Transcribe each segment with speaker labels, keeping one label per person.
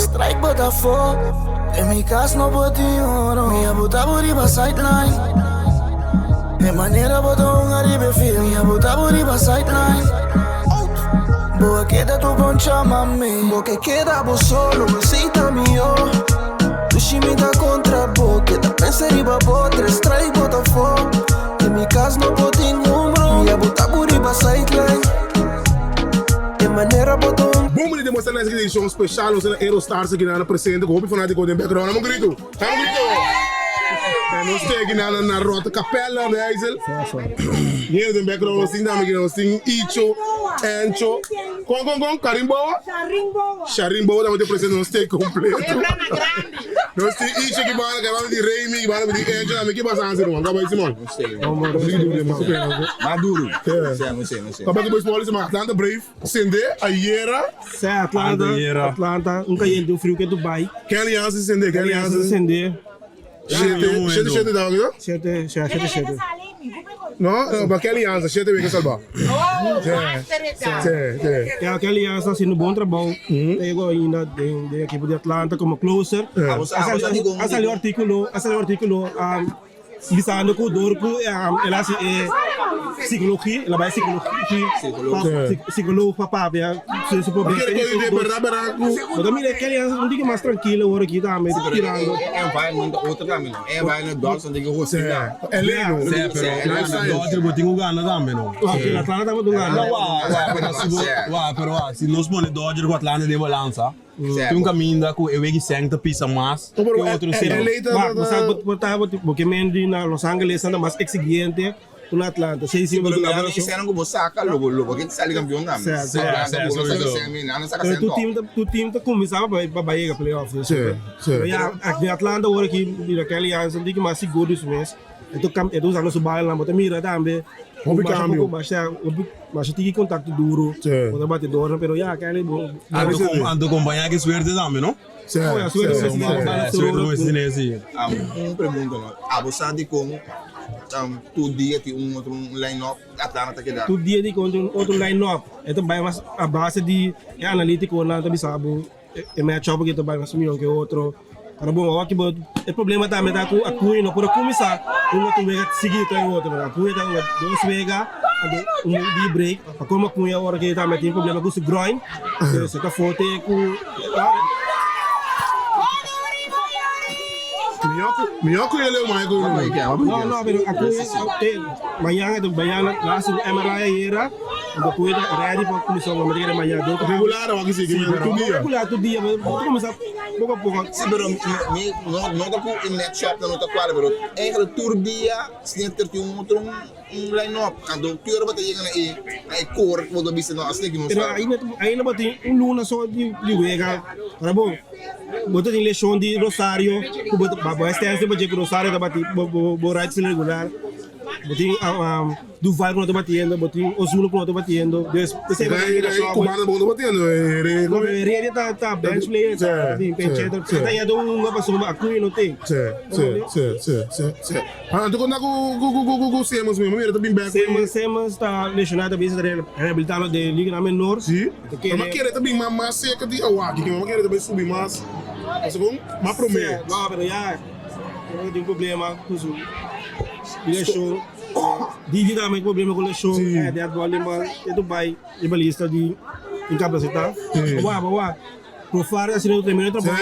Speaker 1: Strike bo ta afó Den mi kas no por tin oro Mi a buta bo riba sideline E manera bo ta hunga riba e field Mi a buta bo riba sideline Bo a keda tur poncha mami
Speaker 2: Bo ke keda bo solo, esei ta mihó Dushi mi ta kontra bo, keda pensa riba bo Tres strike bo ta afó Den mi kas no por tin un bro Mi a buta bo riba sideline E manera bo ta hunga.
Speaker 3: Bon bini demostra na es edicion special nos na Aerostars aki nan presente cu hopi fanatico den background. Dame un grito! Dame un grito! En nos te aki nan na Rotte Capella de IJssel. Hier den background nos tin dame aki nos tin Icho, Encho, con con con Karin Boa? Sharin Boa tambe te presente nos te completo. Nos tin Icho aki banda, aki banda di Remy, aki banda di Encho tambe. Ki pasa ansi ruman? Kaba Simon?
Speaker 4: Maduro. No sé, no sé.
Speaker 3: Kaba ki boys poli Simon? Atlanta Brave. Sende ayera.
Speaker 5: Sè Atlanta, Atlanta, un kayente, un friu ke Dubai.
Speaker 3: Kenley Jansen sende, Kenley Jansen.
Speaker 5: Sende.
Speaker 3: Shete, shete shete dawaki no?
Speaker 5: Shete, sè, shete shete.
Speaker 3: No, no, pa Kenley Jansen, shete weke salba. Sè, sè.
Speaker 5: Ya, Kenley Jansen haciendo bon trabou. Ta yego ainda den den ekipo di Atlanta como closer. A sali un articulo, a sali un articulo. Bisando ku dor ku el hasi e psikologi, el a bai psikologi, psikoloog pa papia su problema. Bo ta mira Kelly un tiki mas trankilo awor aki tambe tirando.
Speaker 4: Environment ta otro tambe no. Environment dogs nan tin ku hostil.
Speaker 6: Dodger bo tin ku gana tambe no.
Speaker 5: Atlanta tambe tin ku gana.
Speaker 6: Wak pero wak si nos pone Dodger ku Atlanta den balansa. Tin un kaminda ku e wegi sèn ta pisa mas ku e otro sèn.
Speaker 5: Wak, bo sa bo ta bo ke men di na Los Angeles nan ta mas eksigiente ku na Atlanta.
Speaker 4: Si, pero mira e sènnan ku bo saka lo bo lo bo ke sali kampion tambe. Atlanta bo no saka sèn mi, nan no saka sèn tòg.
Speaker 5: Tur team ta kuminsá pa bai yega playoff. Pero ya den Atlanta awor aki mira Kenley Jansen tin ki mas sigur di su mes. E ta usando su balanan, bo ta mira tambe.
Speaker 3: Hopi cambio.
Speaker 5: Masha tiki contacto duro bo ta bati dornan pero ya Kelly bo.
Speaker 6: Anto compaña ki suerte tambe no.
Speaker 3: Si.
Speaker 5: Oh ya suerte
Speaker 6: si. Suerte bo mester tene si.
Speaker 4: Un pregunta no, abo sa dikon tur dia tin un otro line up Atlanta ta keda?
Speaker 5: Tur dia dikon tin un otro line up e ta bai mas a base di e analiticonan ta bisa bo e match up aki ta bai mas miho ke otro. Pero bon, awor ki bo e problema tambe ta ku Acuña no por a kuminsá un otro wega sigui ta e otro. Acuña ta hunga dos wega anto un di break. Pa komo Acuña ora ke tambe tin problema ku su groin, pues e ta forte ku
Speaker 3: Mihó ku el e maña ku
Speaker 5: No, no, pero Acuña mañana mañana lo hasi un MRI ayera. Anto Acuña ta ready pa kuminsá hunga mester kere mañana.
Speaker 3: Regular awor ki sigui, tur dia.
Speaker 5: Regular tur dia, pero bo ta kuminsá. Poco a poco.
Speaker 4: Sí, pero mi no no ta cu e matchup nan no ta cuadra, pero eigenlijk tur dia Snitker tin un otro un line up. Anto ki ora bo ta yega na e na e core cu bo ta bisa no asina ki nos
Speaker 5: Pero
Speaker 4: ta.
Speaker 5: ainda ainda bo tin un luna so di di wega. Ora bo bo ta tin lesion di Rosario cu bo ta bo a stens riba dje cu Rosario ta bati bo bo bo right field regular. Bo tin Duval ku no ta batiendo, bo tin Ozuna ku no ta batiendo. Dus esei bo ta mira so.
Speaker 3: Cubano bo no ta batiendo.
Speaker 5: No, pero Heredia ta ta bench player, ta bin penche, ta ta yendo hunga pasobra Acuña no tin.
Speaker 3: Si, si, si, si, si, si. Anto kon ta ku ku ku ku ku Simmons mismo? Mira ta bin bek.
Speaker 5: Simmons, Simmons ta lesioná ta bisa ta rehabilitando den liganan menor.
Speaker 3: Si. Pero mi a kere ta bin mas mas serka di awaki, mi a kere ta bai subi mas, pasobra mas promé.
Speaker 5: No, pero ya tin problema ku su lesion. Didi tambe tin problema ku lesion. Dead ball den bal e ta bai riba lista di incapacita. Wak bo wak Profar a haciendo tremendo trabou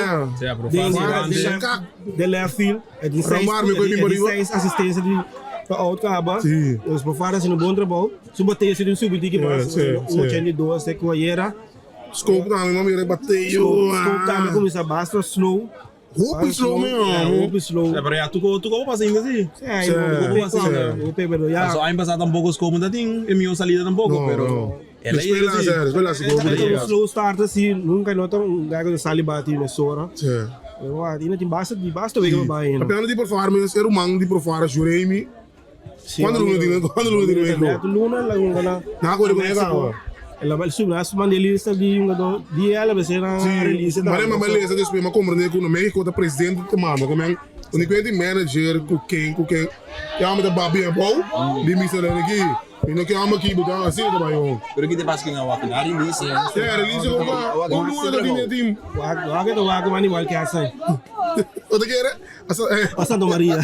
Speaker 5: den left field. E tin seis asistencia di pa out caba. Dus Profar a haciendo bon trabou. Su bateo si tin subi tiki mas, un 82 te cu ayera.
Speaker 3: Scope tambe mami era bateo.
Speaker 5: Scope tambe cuminsa basta slow.
Speaker 3: Hopi slow mi amo.
Speaker 5: Hopi slow.
Speaker 6: Pero ya tuco tuco pasa ainda si.
Speaker 5: Si, tuco pasa ainda. Hopi pero ya.
Speaker 6: Paso aña pasa tampoco Scope no ta tin e miho salida tampoco pero
Speaker 3: el a yega si. Despues la si
Speaker 5: Un slow starter si nunca no ta un guy cu ta sali bati mesora. Pero wak tin basta basta wega pa bay ainda.
Speaker 3: Papiando di Profar mes e ruman di Profar Juremi. Cuando luna tin cuando luna tin Mexico?
Speaker 5: Luna la hunga na
Speaker 3: Na acuerdo con Mexico.
Speaker 5: El a su na su manda lista di hungador di el a bese na release
Speaker 3: ta. Mane mama lesa despues m'a comprende cu na Mexico ta presidente ta manda cu men uni cuenta di manager cu ken cu ken ya mi ta babia abou di mi salen aki. Mi no ke hòmber ki bo ta asina ta bai hon.
Speaker 4: Pero ki te pasa ku nan wak na release?
Speaker 3: Yeah, release ko pa un luna ta tin den team.
Speaker 5: Wak, wak e ta wak man igual ke asai.
Speaker 3: Bo ta kere? Asa eh.
Speaker 5: Pa Santa Maria.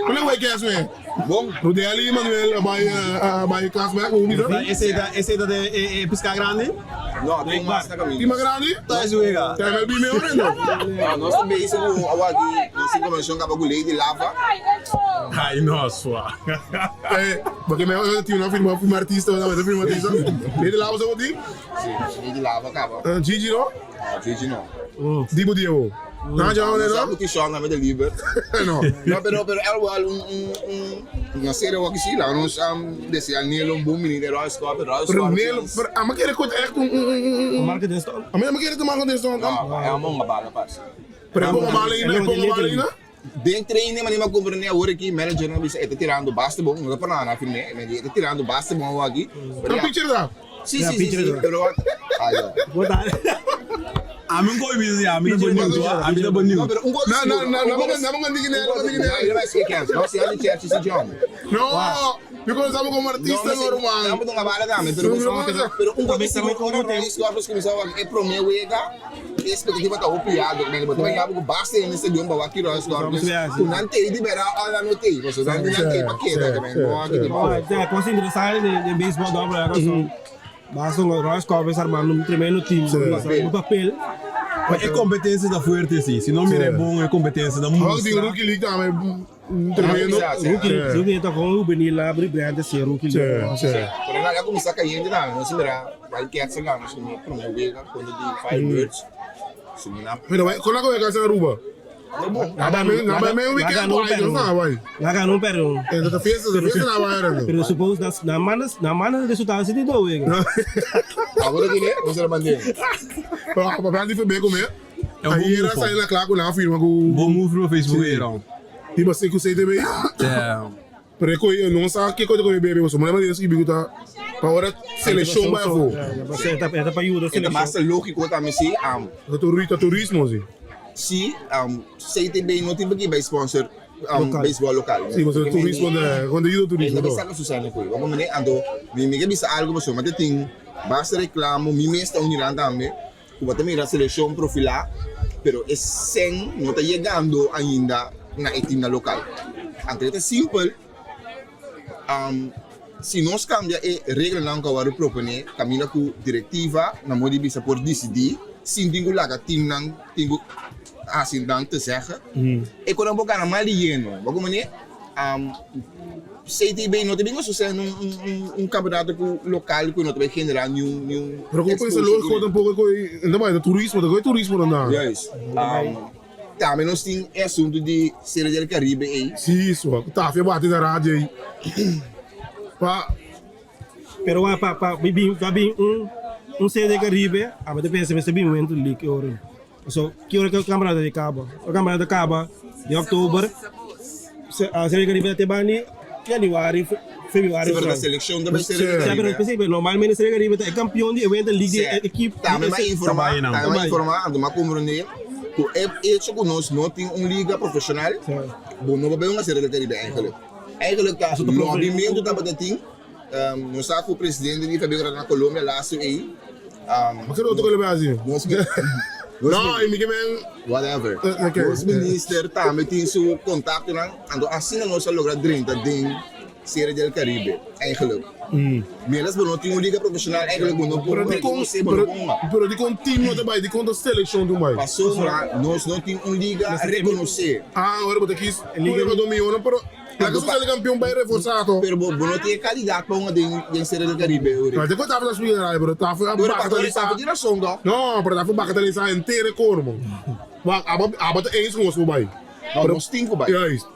Speaker 3: Kule wei kes me?
Speaker 4: Bon.
Speaker 3: Rudeli Manuel a bai a bai klas bek ku bisa.
Speaker 6: Esei ta esei ta de e e piská grandi?
Speaker 4: No, tin mas na kaminda.
Speaker 3: Tin mas grandi?
Speaker 6: Ta e wega.
Speaker 3: Ta MLB mehor endo.
Speaker 4: No, nos ta bezig ku awaki nos tin konvenshon kaba ku ley di lava.
Speaker 6: Ai no swa.
Speaker 3: Eh, porque me tin una firma firma artista, una vez firma artista. Ley di lava sa bo tin?
Speaker 4: Si, ley di lava kaba.
Speaker 3: Gigi no?
Speaker 4: No, Gigi no.
Speaker 3: Dibo Diego. No, ya no,
Speaker 4: no. Porque Sean na de liber.
Speaker 3: No.
Speaker 4: No, pero pero el wel un un un una serie wat ik la nos um desea Nelo un bom minute Royal Scorpion Royal
Speaker 3: Pero
Speaker 4: Scorpions.
Speaker 3: Nelo, pero ama kere kort echt un un un un.
Speaker 5: Marca de stond.
Speaker 3: Ama ama kere te maken de stond.
Speaker 4: No, é uma bala parce.
Speaker 3: Pero pongo bala ina, pongo bala ina.
Speaker 4: Den training maar niet comprende hoor ik manager no bisa eta tirando basta bom, no para nada firme, me di eta tirando basta bom aqui.
Speaker 3: Dan pitcher da.
Speaker 4: Si si si, si, pero ah ja.
Speaker 5: Wat daar?
Speaker 6: Ami un koi bisa ya, ami ta benieuwd hoor. Ami ta benieuwd.
Speaker 4: No, pero un gol
Speaker 3: Na na na na na na na digi na digi na.
Speaker 4: Ele vai ser quem? Não se ele tinha se John.
Speaker 3: No, because amo como artista normal.
Speaker 4: Não, não bala também, pero pero un gol seguro ora Royal Scorpions começou a é promê wega. Expectativa tá opiado, né? Mas também cabo basta nesse stadium para aqui Royal Scorpions. O não tem de beira, olha não tem. Você não tem para quê, também. Não aqui de
Speaker 5: É, cosa interessante de, de beisebol dobra era só. Basta un Royal Scorpions armando un tremendo team. Un papel.
Speaker 6: Maar e competentie ta fuerte si. Si no mira e bon e competentie ta
Speaker 3: Ook die
Speaker 6: mustra.
Speaker 3: rookie league daarmee tremendo.
Speaker 5: Rookie, rookie tá com o Benila, Brand, esse rookie.
Speaker 3: Sì, sì.
Speaker 4: Pero na, começar caindo na, não se mira, vai quer se lá, não se mira, promê wega quando de Firebirds. Se mira.
Speaker 3: Pero vai, con la cosa que Aruba.
Speaker 5: Nada,
Speaker 3: Na bij mijn weekend vai, não sabe, vai.
Speaker 5: Lá ganhou, pero.
Speaker 3: En dat de fiesta, de fiesta na vai era.
Speaker 5: Pero suppose dat na manas, na manas resultado se de wega.
Speaker 4: Agora que né, você não mandou.
Speaker 3: Pero papá di bem comer.
Speaker 6: É um bom
Speaker 3: Aí era
Speaker 6: move,
Speaker 3: sair na claro na firma com
Speaker 6: Bom move no Facebook hier.
Speaker 3: Tipo assim com CTB.
Speaker 6: É.
Speaker 3: Pero eu não sabe que coisa que eu bebo, mas mas isso que bigo tá. Para ora seleção vai vou.
Speaker 5: É para ajuda,
Speaker 4: Então, mas lógico também se um
Speaker 3: Turista turismo sim.
Speaker 4: se um CTB não tem que vai sponsor um baseball local.
Speaker 3: Sim, mas o turismo né, quando eu turismo.
Speaker 4: Ainda bem que Susana foi. Vamos né, ando, mi mi que bisa algo mas mas tem basta reclamo, mi me está unirando também. Como também a seleção profilar, pero é sem não está chegando ainda na team na local. Antes é simples. Um, se nós cambia a regra não que agora propone, caminha com diretiva, na modo de bisa por decidir, sem tingo laga team não tingo assim dan te zeggen. Ik kon ook aan maar lleno. Maar como né? Um, CTB não tem sucesso um, um, um campeonato local que não tem generar nenhum nenhum
Speaker 3: Pero como pensa lógico tampouco que ainda mais turismo, tá turismo não dá.
Speaker 4: Juist. Um, também nós tem assunto de Serra del Caribe aí.
Speaker 3: Sim, isso. Tá, fui bater na rádio aí. Pa,
Speaker 5: Pero wa pa pa bibim tabi um um CD Caribe, ah mas pensa mas bem momento leak ora. So, que hora que o camarada de acaba? O camarada acaba de outubro. Se a CD Caribe até bani januário, februário.
Speaker 4: Sobre a seleção da Serra del
Speaker 5: Sim,
Speaker 4: Caribe.
Speaker 5: pero pensei, normalmente CD Caribe é campeão de evento league de equipe.
Speaker 4: Também vai informar,
Speaker 6: Também não.
Speaker 4: também vai informar, ando mas compreender que é hecho que nós não tem uma liga profissional. Bom, não vai uma Serra del Caribe eigenlijk. Eigenlijk tá, o movimento tá batendo. Um, nós tá com o presidente de Fabio na Colômbia lá aí. Um,
Speaker 3: mas que outro coisa assim.
Speaker 4: nós
Speaker 3: Não, e me que men
Speaker 4: whatever.
Speaker 3: Ok.
Speaker 4: Nos minister também tem seu contato lá. Ando assim nós logra 30 ding Serra del Caribe, eigenlijk. Menos não tem uma liga profissional, eigenlijk não
Speaker 3: Pero de com
Speaker 4: pode
Speaker 3: pero, pero de com time não também, de com a seleção do mais.
Speaker 4: Passou lá, nós não tem uma liga a reconhecer.
Speaker 3: Ah, agora bota aqui, liga do milhão, pero la que sale campeão vai reforçado.
Speaker 4: Pero bo, bo não tem candidato para uma ding ding Serra del Caribe. Uri.
Speaker 3: Mas de quanto tava na subida, pero tava a
Speaker 4: Agora para
Speaker 3: bacatalizar.
Speaker 4: de razão, dó.
Speaker 3: Não, pero tava bacatalizar inteiro cormo. Mas aba aba tá eens com os vai.
Speaker 4: Não, nós tem que vai.
Speaker 3: Juist.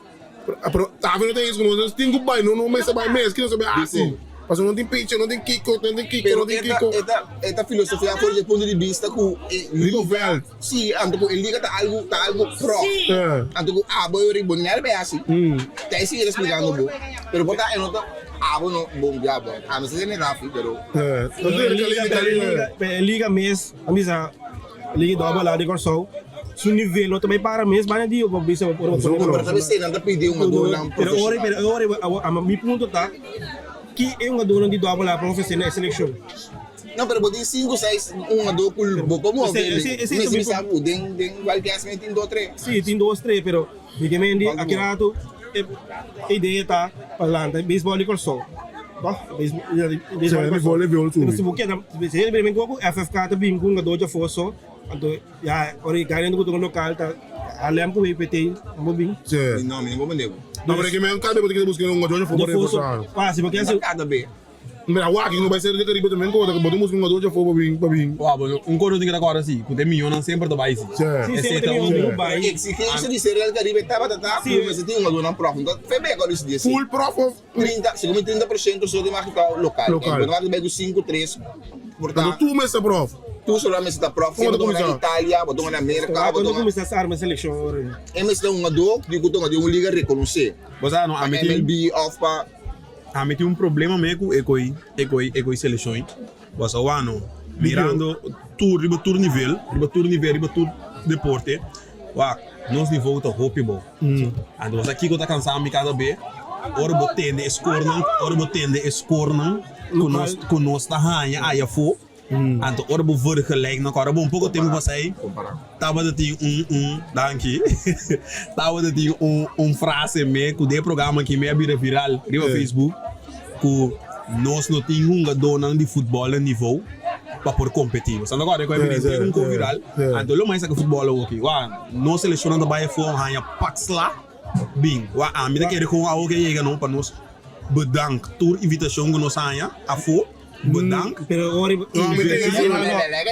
Speaker 3: Pero tava não tem eens com os, tem que vai, não não mês vai mês, que não sabe assim. Mas não tem pitch, não tem kiko, não tem kiko,
Speaker 4: Pero
Speaker 3: não tem
Speaker 4: esta,
Speaker 3: kiko.
Speaker 4: esta, esta filosofia for de ponto de vista que eh,
Speaker 3: Liga veld.
Speaker 4: Sim, ando com liga tá algo tá algo pro.
Speaker 3: É.
Speaker 4: Ando com abo eu ribo nela bem assim. Tá se explicando bo. Pero bota eu não tá abo no bom diabo. A não ser nem Rafi, pero
Speaker 3: É. Não tem
Speaker 5: Liga,
Speaker 3: liga liga.
Speaker 5: liga, liga mês, a misa, liga dobra lá de Corsol. Su nível também para mês, mas dia, vou ver se eu vou
Speaker 4: pero talvez se não tá pedindo uma gol não
Speaker 5: Pero ora,
Speaker 4: profissional.
Speaker 5: pero ora, a mi punto tá. Ki e hungadónan di dòbel A por ofresé na e selekshon?
Speaker 4: No, pero bo tin sinku, seis hungadó ku bo por move.
Speaker 5: Esei
Speaker 4: Mi sa ku den den Wildcats mi tin dos, tres.
Speaker 5: Sí, tin dos, tres, pero mi ke mendi aki rato e idea ta pa lanta beisbòl di Kòrsou. Tòg? Beisbòl di Kòrsou. Pero si bo keda, si hende bira ku FFK ta bin ku hungadó djafó so, anto ya ora e gana ku tur lokal ta Haarlem ku WPT nan por bin.
Speaker 3: Sí.
Speaker 4: No, mi no por mende bo.
Speaker 3: No, pero ke men kada be bo ta keda buska un hungadó djafó pa reforsá.
Speaker 5: Ah, si bo ke
Speaker 4: No kada be.
Speaker 3: Mira wak no bai ser di Caribe tambe kota bo ta busca un adocha afo pa bin pa bin.
Speaker 6: Wak bo un kos no tin ke ta kòrda si ku te miyonan semper ta bai si.
Speaker 3: Sí.
Speaker 5: Sí,
Speaker 6: Esei
Speaker 5: semper
Speaker 6: ta
Speaker 5: te
Speaker 6: un
Speaker 5: miyonan bai.
Speaker 4: Exigencia di ser Real Caribe tabata ta ku mester tin un adonan prof. Nta fe bek ora di esei.
Speaker 3: Full prof of.
Speaker 4: 30, segun mi 30% so di maki ta lokal.
Speaker 3: Lokal.
Speaker 4: Bo ta maki bai ku sinku, tres por ta.
Speaker 3: Anto tur mester prof.
Speaker 4: Tur solo mester ta prof.
Speaker 3: Como
Speaker 4: Bo
Speaker 3: ta
Speaker 4: ta na
Speaker 3: kuminsá?
Speaker 4: Italia, bo ta na Merka, bo
Speaker 5: Cuando
Speaker 4: ta
Speaker 5: cuminsa arma seleccion ora.
Speaker 4: E mester ta un ado di ku ta di un liga rekonosé.
Speaker 6: Bo sa no
Speaker 4: Pa
Speaker 6: ami tin
Speaker 4: MLB of pa.
Speaker 6: Ami tin un problema me ku e koi e koi e koi selekshon ei. Pasobra wano mirando tur riba tur nivel, riba tur nivel, riba tur deporte, wak nos nivou ta hopi bou. Anto bo sa kiko ta kansa mi kada be? Ora bo tende e skornan, ora bo tende e skornan ku nos ku nos ta haña ayafó. Anto ora bo vergelijk nan kòrda bo un poko tempu pasá ei tabata tin un un danki tabata tin un un frase me ku den e programa aki me a bira viral riba Facebook ku nos no tin hungadónan di futbòl na nivou pa por kompetí. Bo sa ta kòrda ku a bira henter un ko viral anto lo mas saka futbòl awoki wak nos selekshonnan ta bai afó haña pak sla bin wak ami ta kere kon awoki a yega no pa nos bedank tur invitashon ku nos haña afó. Bedank.
Speaker 5: Pero ora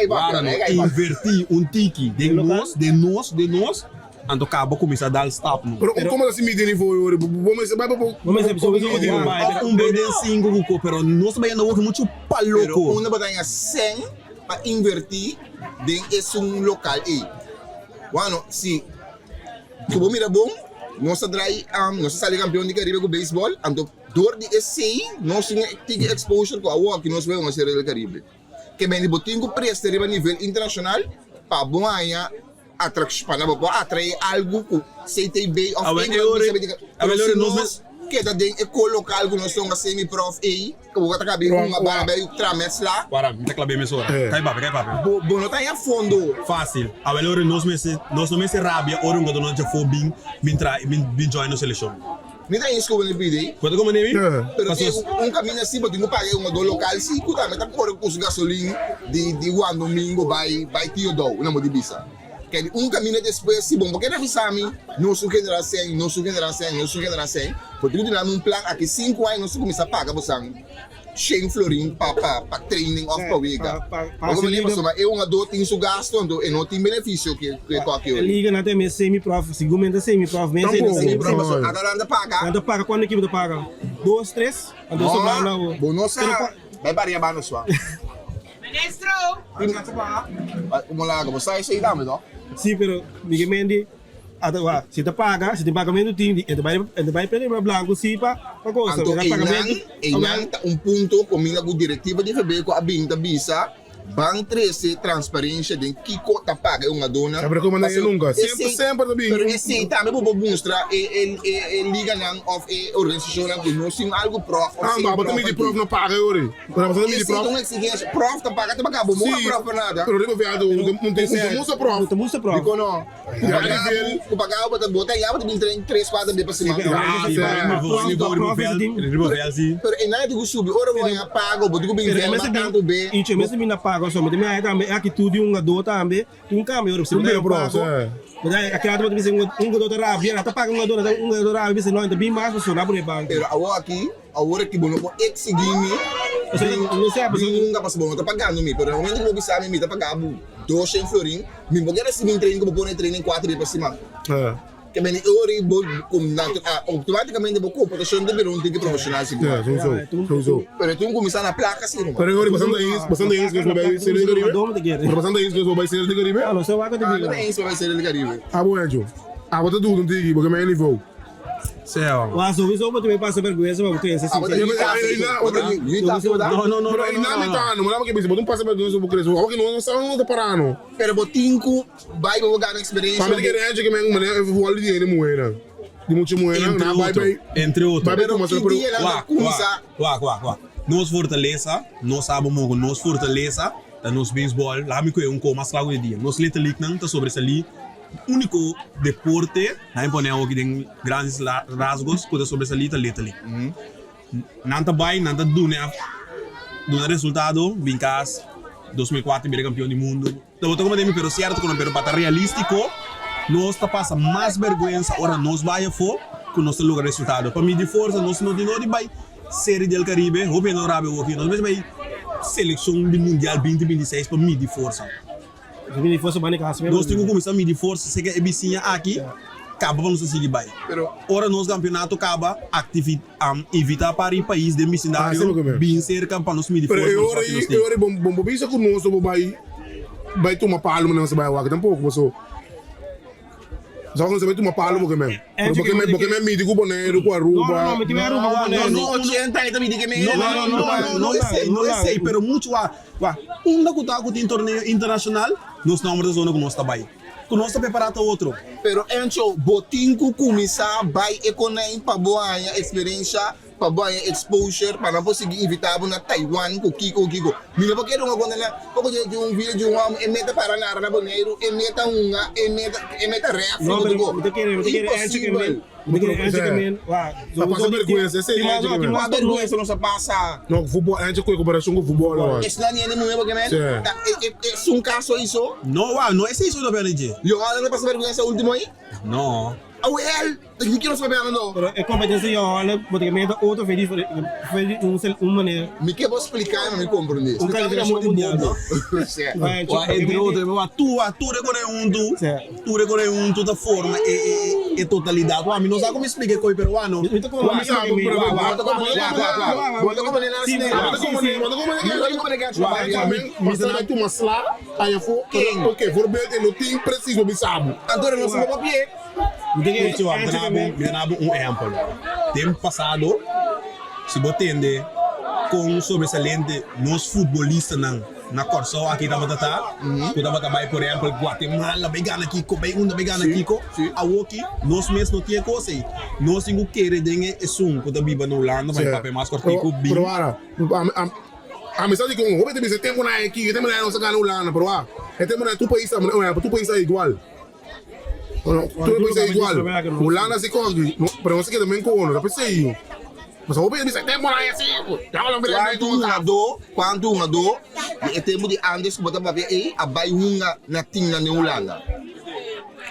Speaker 6: Wara no inverti un tiki den nos, den nos, den nos, anto caba cuminsa dal stap no.
Speaker 3: Pero como ta si midi nivo ora? Bo mester bai pa bo midi no.
Speaker 6: Of un be den cinco cu co, pero nos ta bayendo awo mucho pa
Speaker 4: Pero
Speaker 6: loco.
Speaker 4: unda bo ta haña cen pa inverti den esun local ey? Bueno, si cu bo mira bon, nos ta drai, nos ta sali campeon di Caribe cu baseball, anto. Dor di esei nos tin e tiki exposure ku awor ki nos bai un Serie del Caribe. Ke bende bo tin ku presta riba nivel internashonal pa bo haña atrakshon, pa bo por atrae algu ku CTB òf England bisa bini. Pero si nos keda den e ko lokal ku nos ta hunga semi prof ei, ku bo ta kabi hunga bala bai tra mèsla.
Speaker 6: Wara, mi ta klab'é mesora. Kai papia, kai papia.
Speaker 4: Bo no ta haña fondo.
Speaker 6: Fásil. Awel ora nos mester, nos no mester rabia ora un gato no djafó bin, bin traha, bin bin join nos selekshon.
Speaker 4: Mi ta eens ku bo pidi.
Speaker 6: Bo ta komo Nemi?
Speaker 4: Pero tin un kaminda si bo tin ku paga e hungadó lokal si ku tambe ta kore ku su gasolin di di Juan Domingo bai bai Tio Dou na bo di bisa. Kende un kaminda despues si bo no por keda bisa mi nos un generá sèn, nos un generá sèn, nos un generá sèn, bo tin ku duna mi un plan aki sinku aña nos ta kuminsá paga bosan. Shen florin pa pa pa training of pa wega.
Speaker 5: Pa
Speaker 4: Bo mane pasobra e hungadó tin su gasto anto e no tin beneficio ke ke koki
Speaker 5: E
Speaker 4: ori.
Speaker 5: liga nan ta mes semi prof, segun mi ta semi prof mes
Speaker 3: Tampoco.
Speaker 4: Semi prof pasobra ata nan ta paga.
Speaker 5: Nan ta paga cuanto ekipo ta paga? Dos, tres? Anto sobra na bo.
Speaker 4: No, bo no sa. Bai baria banda sua.
Speaker 7: Ministro!
Speaker 4: Como laga, bo sa esey tambe to?
Speaker 5: Si, pero mi ke mendi Ata wak, si ta paga, si tin pagamentu tin, e ta bai, e ta bai prende riba blanku si pa pa cosa.
Speaker 4: Anto
Speaker 5: Mira
Speaker 4: einan,
Speaker 5: pagamentu,
Speaker 4: einan ta un punto kominda ku direktiva di FB ku a bin ta bisa ban trese transparencia den kiko ta paga e hungadónan.
Speaker 3: Pero komo nan e nunka, semper semper ta bin.
Speaker 4: Pero esei tambe bo por mustra e e e e liganan òf e organisashonnan ku nos tin algu prof òf
Speaker 3: Ah,
Speaker 4: semi
Speaker 3: ma bo ta
Speaker 4: prof
Speaker 3: midi
Speaker 4: aki.
Speaker 3: prof no paga e ora ei. Pero bo ta midi
Speaker 4: Esei
Speaker 3: prof.
Speaker 4: ta un eksigensia. Prof ta paga ta paga bo moha
Speaker 3: Sí,
Speaker 4: prof pa nada.
Speaker 3: pero riba veld un un un musa prof.
Speaker 5: Un ta musa prof.
Speaker 4: Dikon no? Ku
Speaker 3: Ya,
Speaker 4: paga
Speaker 3: nivel.
Speaker 4: bo, ku paga bo, bo ta ya bo ta bin train tres, kuater bes pa siman.
Speaker 6: Ah,
Speaker 3: Sí,
Speaker 6: sí, riba
Speaker 5: sí.
Speaker 6: nivo, riba veld, riba veld, sí.
Speaker 4: Pero e nan tin ku subi, ora bo haña pago, bo tin ku bin
Speaker 5: Pero e
Speaker 4: veld
Speaker 5: mester
Speaker 4: mas
Speaker 5: bin,
Speaker 4: tantu be.
Speaker 5: icho, e mester bin na pago so. Mi ta mira tambe e actitud di un hungadó tambe, tin un cambio ora si bo ta haña pago, bo ta haña, a cada rato bo ta bisa un hungadó ta rabia, nan ta paga un hungadó, nan ta un hungadó rabia, bisa no, e ta bin mas pasobra nan a pone banco.
Speaker 4: Pero awor aki, awor aki bo no por exigí mi bin hunga pasobra bo no ta pagando mi. Pero na momento ku bo bisa mi, mi ta paga bo 200 florin, Mi bo kere sibi un training ku bo pone training kuater dia pa siman. Ke bini e ora bo outomaticamente bo komportashon ta bira un tiki profeshonal sigur.
Speaker 3: Ya, sowieso, sowieso.
Speaker 4: Pero tin kuminsá na plaka si ruman.
Speaker 3: Pero e ora bastante eens, bastante eens ku bo bai Serie del Caribe. Pero bastante eens ku bo bai Serie del Caribe.
Speaker 4: Ah, mi ta eens pa bai Serie del Caribe.
Speaker 3: Abo Encho, abo ta duda un tiki bo ke mei nivo.
Speaker 5: Wa sowieso bo ta bay pasa vergüenza pa bo crece si.
Speaker 4: Abo ta yuta si bo ta?
Speaker 6: No, no, no.
Speaker 3: Pero ei na mi ta no, mi ke bisa bo ta pasa vergüenza pa bo crece. Abo ke no sa no ta para no.
Speaker 4: Pero bo tin ku bai pa bo gana experiencia.
Speaker 3: Pa mi ta kere Encho ke men manera e futbol di hende muhernan. Di mucha muhernan
Speaker 6: Entre
Speaker 3: nan bai
Speaker 6: otro,
Speaker 3: bai
Speaker 6: entre otro.
Speaker 3: bai bai
Speaker 4: Pero
Speaker 3: tuma
Speaker 4: ki
Speaker 3: pero
Speaker 4: dia nan ta
Speaker 6: Wak, wak,
Speaker 4: kuminsá?
Speaker 6: wak, wak, wak. Nos fortalesa, nos sa bo mogo, nos fortalesa ta nos baseball. Laga mi kohe un ko mas largo di dia. Nos Little League nan ta sobresalí úniko deporte, nan a pone awoki den grandes rasgos, ku ta sobresalí ta Little League. Nan ta bai, nan ta duna duna resultado, bin kas, 2004 bira kampion di mundu. Ta bo ta komprende mi, pero sierto ku no, pero pa ta realístiko, nos ta pasa mas bèrgwensa ora nos bai afó ku nos ta logra resultado. Pa midi forsa nos no tin no di bai Serie del Caribe, hopi hende no rabia awoki, nos mester bai selekshon di mundial 2026 pa midi forsa. Nos tin ku kuminsá midi forsa seka e bisiña aki kaba pa nos a sigui bai. Ora nos kampeonato kaba, invitá par di pais den bisindario bin serka pa nos midi
Speaker 3: Pero
Speaker 6: forsa
Speaker 3: e
Speaker 6: pa nos
Speaker 3: ora
Speaker 6: wak ki
Speaker 3: ei
Speaker 6: nos
Speaker 3: e
Speaker 6: tin.
Speaker 3: ora ei bo bo bisa ku nos lo bo bai bai tuma palo manera nos a bai awak tampoko paso nos a bai tuma palo bo ke men. Pero bo ke men bo ke men midi ku Boneiru ku Aruba.
Speaker 5: No, no, mi tin Aruba ku Boneiru.
Speaker 4: No, no, 80 e ta midi ke men.
Speaker 6: No, no, no, no, no esei, no esei, pero muchu a Wak, unda ku ta ku tin torneo internashonal, nos nomber ta zona ku nos ta bai. Ku nos ta prepará ta otro.
Speaker 4: Pero Encho, bo tin ku kuminsá bai e konèin pa bo haña eksperensha, pa bo haña exposure, pa nan por sigui invitá bo na Taiwan ku kiko ku kiko. Mi no por kere un konta na, poko dje tin un video di un hòmber, e meta para nara na Boneiru, e meta hunga, e meta, e meta rèfri
Speaker 5: No,
Speaker 4: ku
Speaker 5: pero
Speaker 4: tur
Speaker 5: mi ta kere, mi ta kere Encho ke men.
Speaker 4: Imposibel.
Speaker 5: Mi ta kere Encho ke men, wak,
Speaker 3: Ta pasa bèrgwensa, esei Encho ke men.
Speaker 4: Kua bèrgwensa nos a pasa?
Speaker 3: No, ku futbòl, Encho ku e komparashon ku futbòl awor.
Speaker 4: Esnan hende muhé bo ke men?
Speaker 3: Sí.
Speaker 4: Ta, e, e, es un kaso iso?
Speaker 6: No, wak, no esei so ta bèl'e dje.
Speaker 4: Johan a pasa bèrgwensa último ei?
Speaker 6: No.
Speaker 4: Awel, ta di ki nos papia no?
Speaker 5: Pero e competencia di Holland bo ta ke meta otro fe diferente, fe di un sel un manera.
Speaker 4: Mi ke bo splica mi comprende.
Speaker 5: Un calificacion mundial no?
Speaker 6: Wa entre otro, wa tur wa tur e kore huntu, tur e kore huntu ta forma e e e totalidad. Wa mi no sa como splica e koi pero wa no.
Speaker 5: Mi ta
Speaker 6: Wa
Speaker 5: mi sa
Speaker 6: wa wa wa
Speaker 4: Bo ta comprende nada
Speaker 5: Si,
Speaker 3: Bo ta comprende, bo ta comprende
Speaker 6: Wa
Speaker 3: wa mi ta na tuma sla aya fo, ok, voorbeeld e no tin precies bo bisa bo.
Speaker 4: Anto no sa bo papia.
Speaker 6: Echo, mi ta duna bo, mi ta duna bo un ehempel. Den pasado, si bo tende kon sobresalente nos futbolistanan na Kòrsou aki tabata ta, ku tabata bai por ehempel Guatemala bai gana kiko, bai unda bai gana kiko, awoki nos mes no tin e kos ei. Nos tin ku kere den e esun ku ta biba na Hulanda, pa e papia mas kòrtiku bin.
Speaker 3: Pero wara, ami sa di kon hopi ta bisa e tempunan aki, e tempunan nos a gana Hulanda, pero wak, e tempunan tur pais ta, tur pais ta igual. Tur e país igual. Hulanda si kos, pero nos a keda men ku ono, ta p'esei. Pasobra hopi hende bisa e tempu nan e asi,
Speaker 4: Kuantu hungadó, kuantu hungadó di e tempu di antes ku bo ta papia ei a bai hunga na timnan den Hulanda?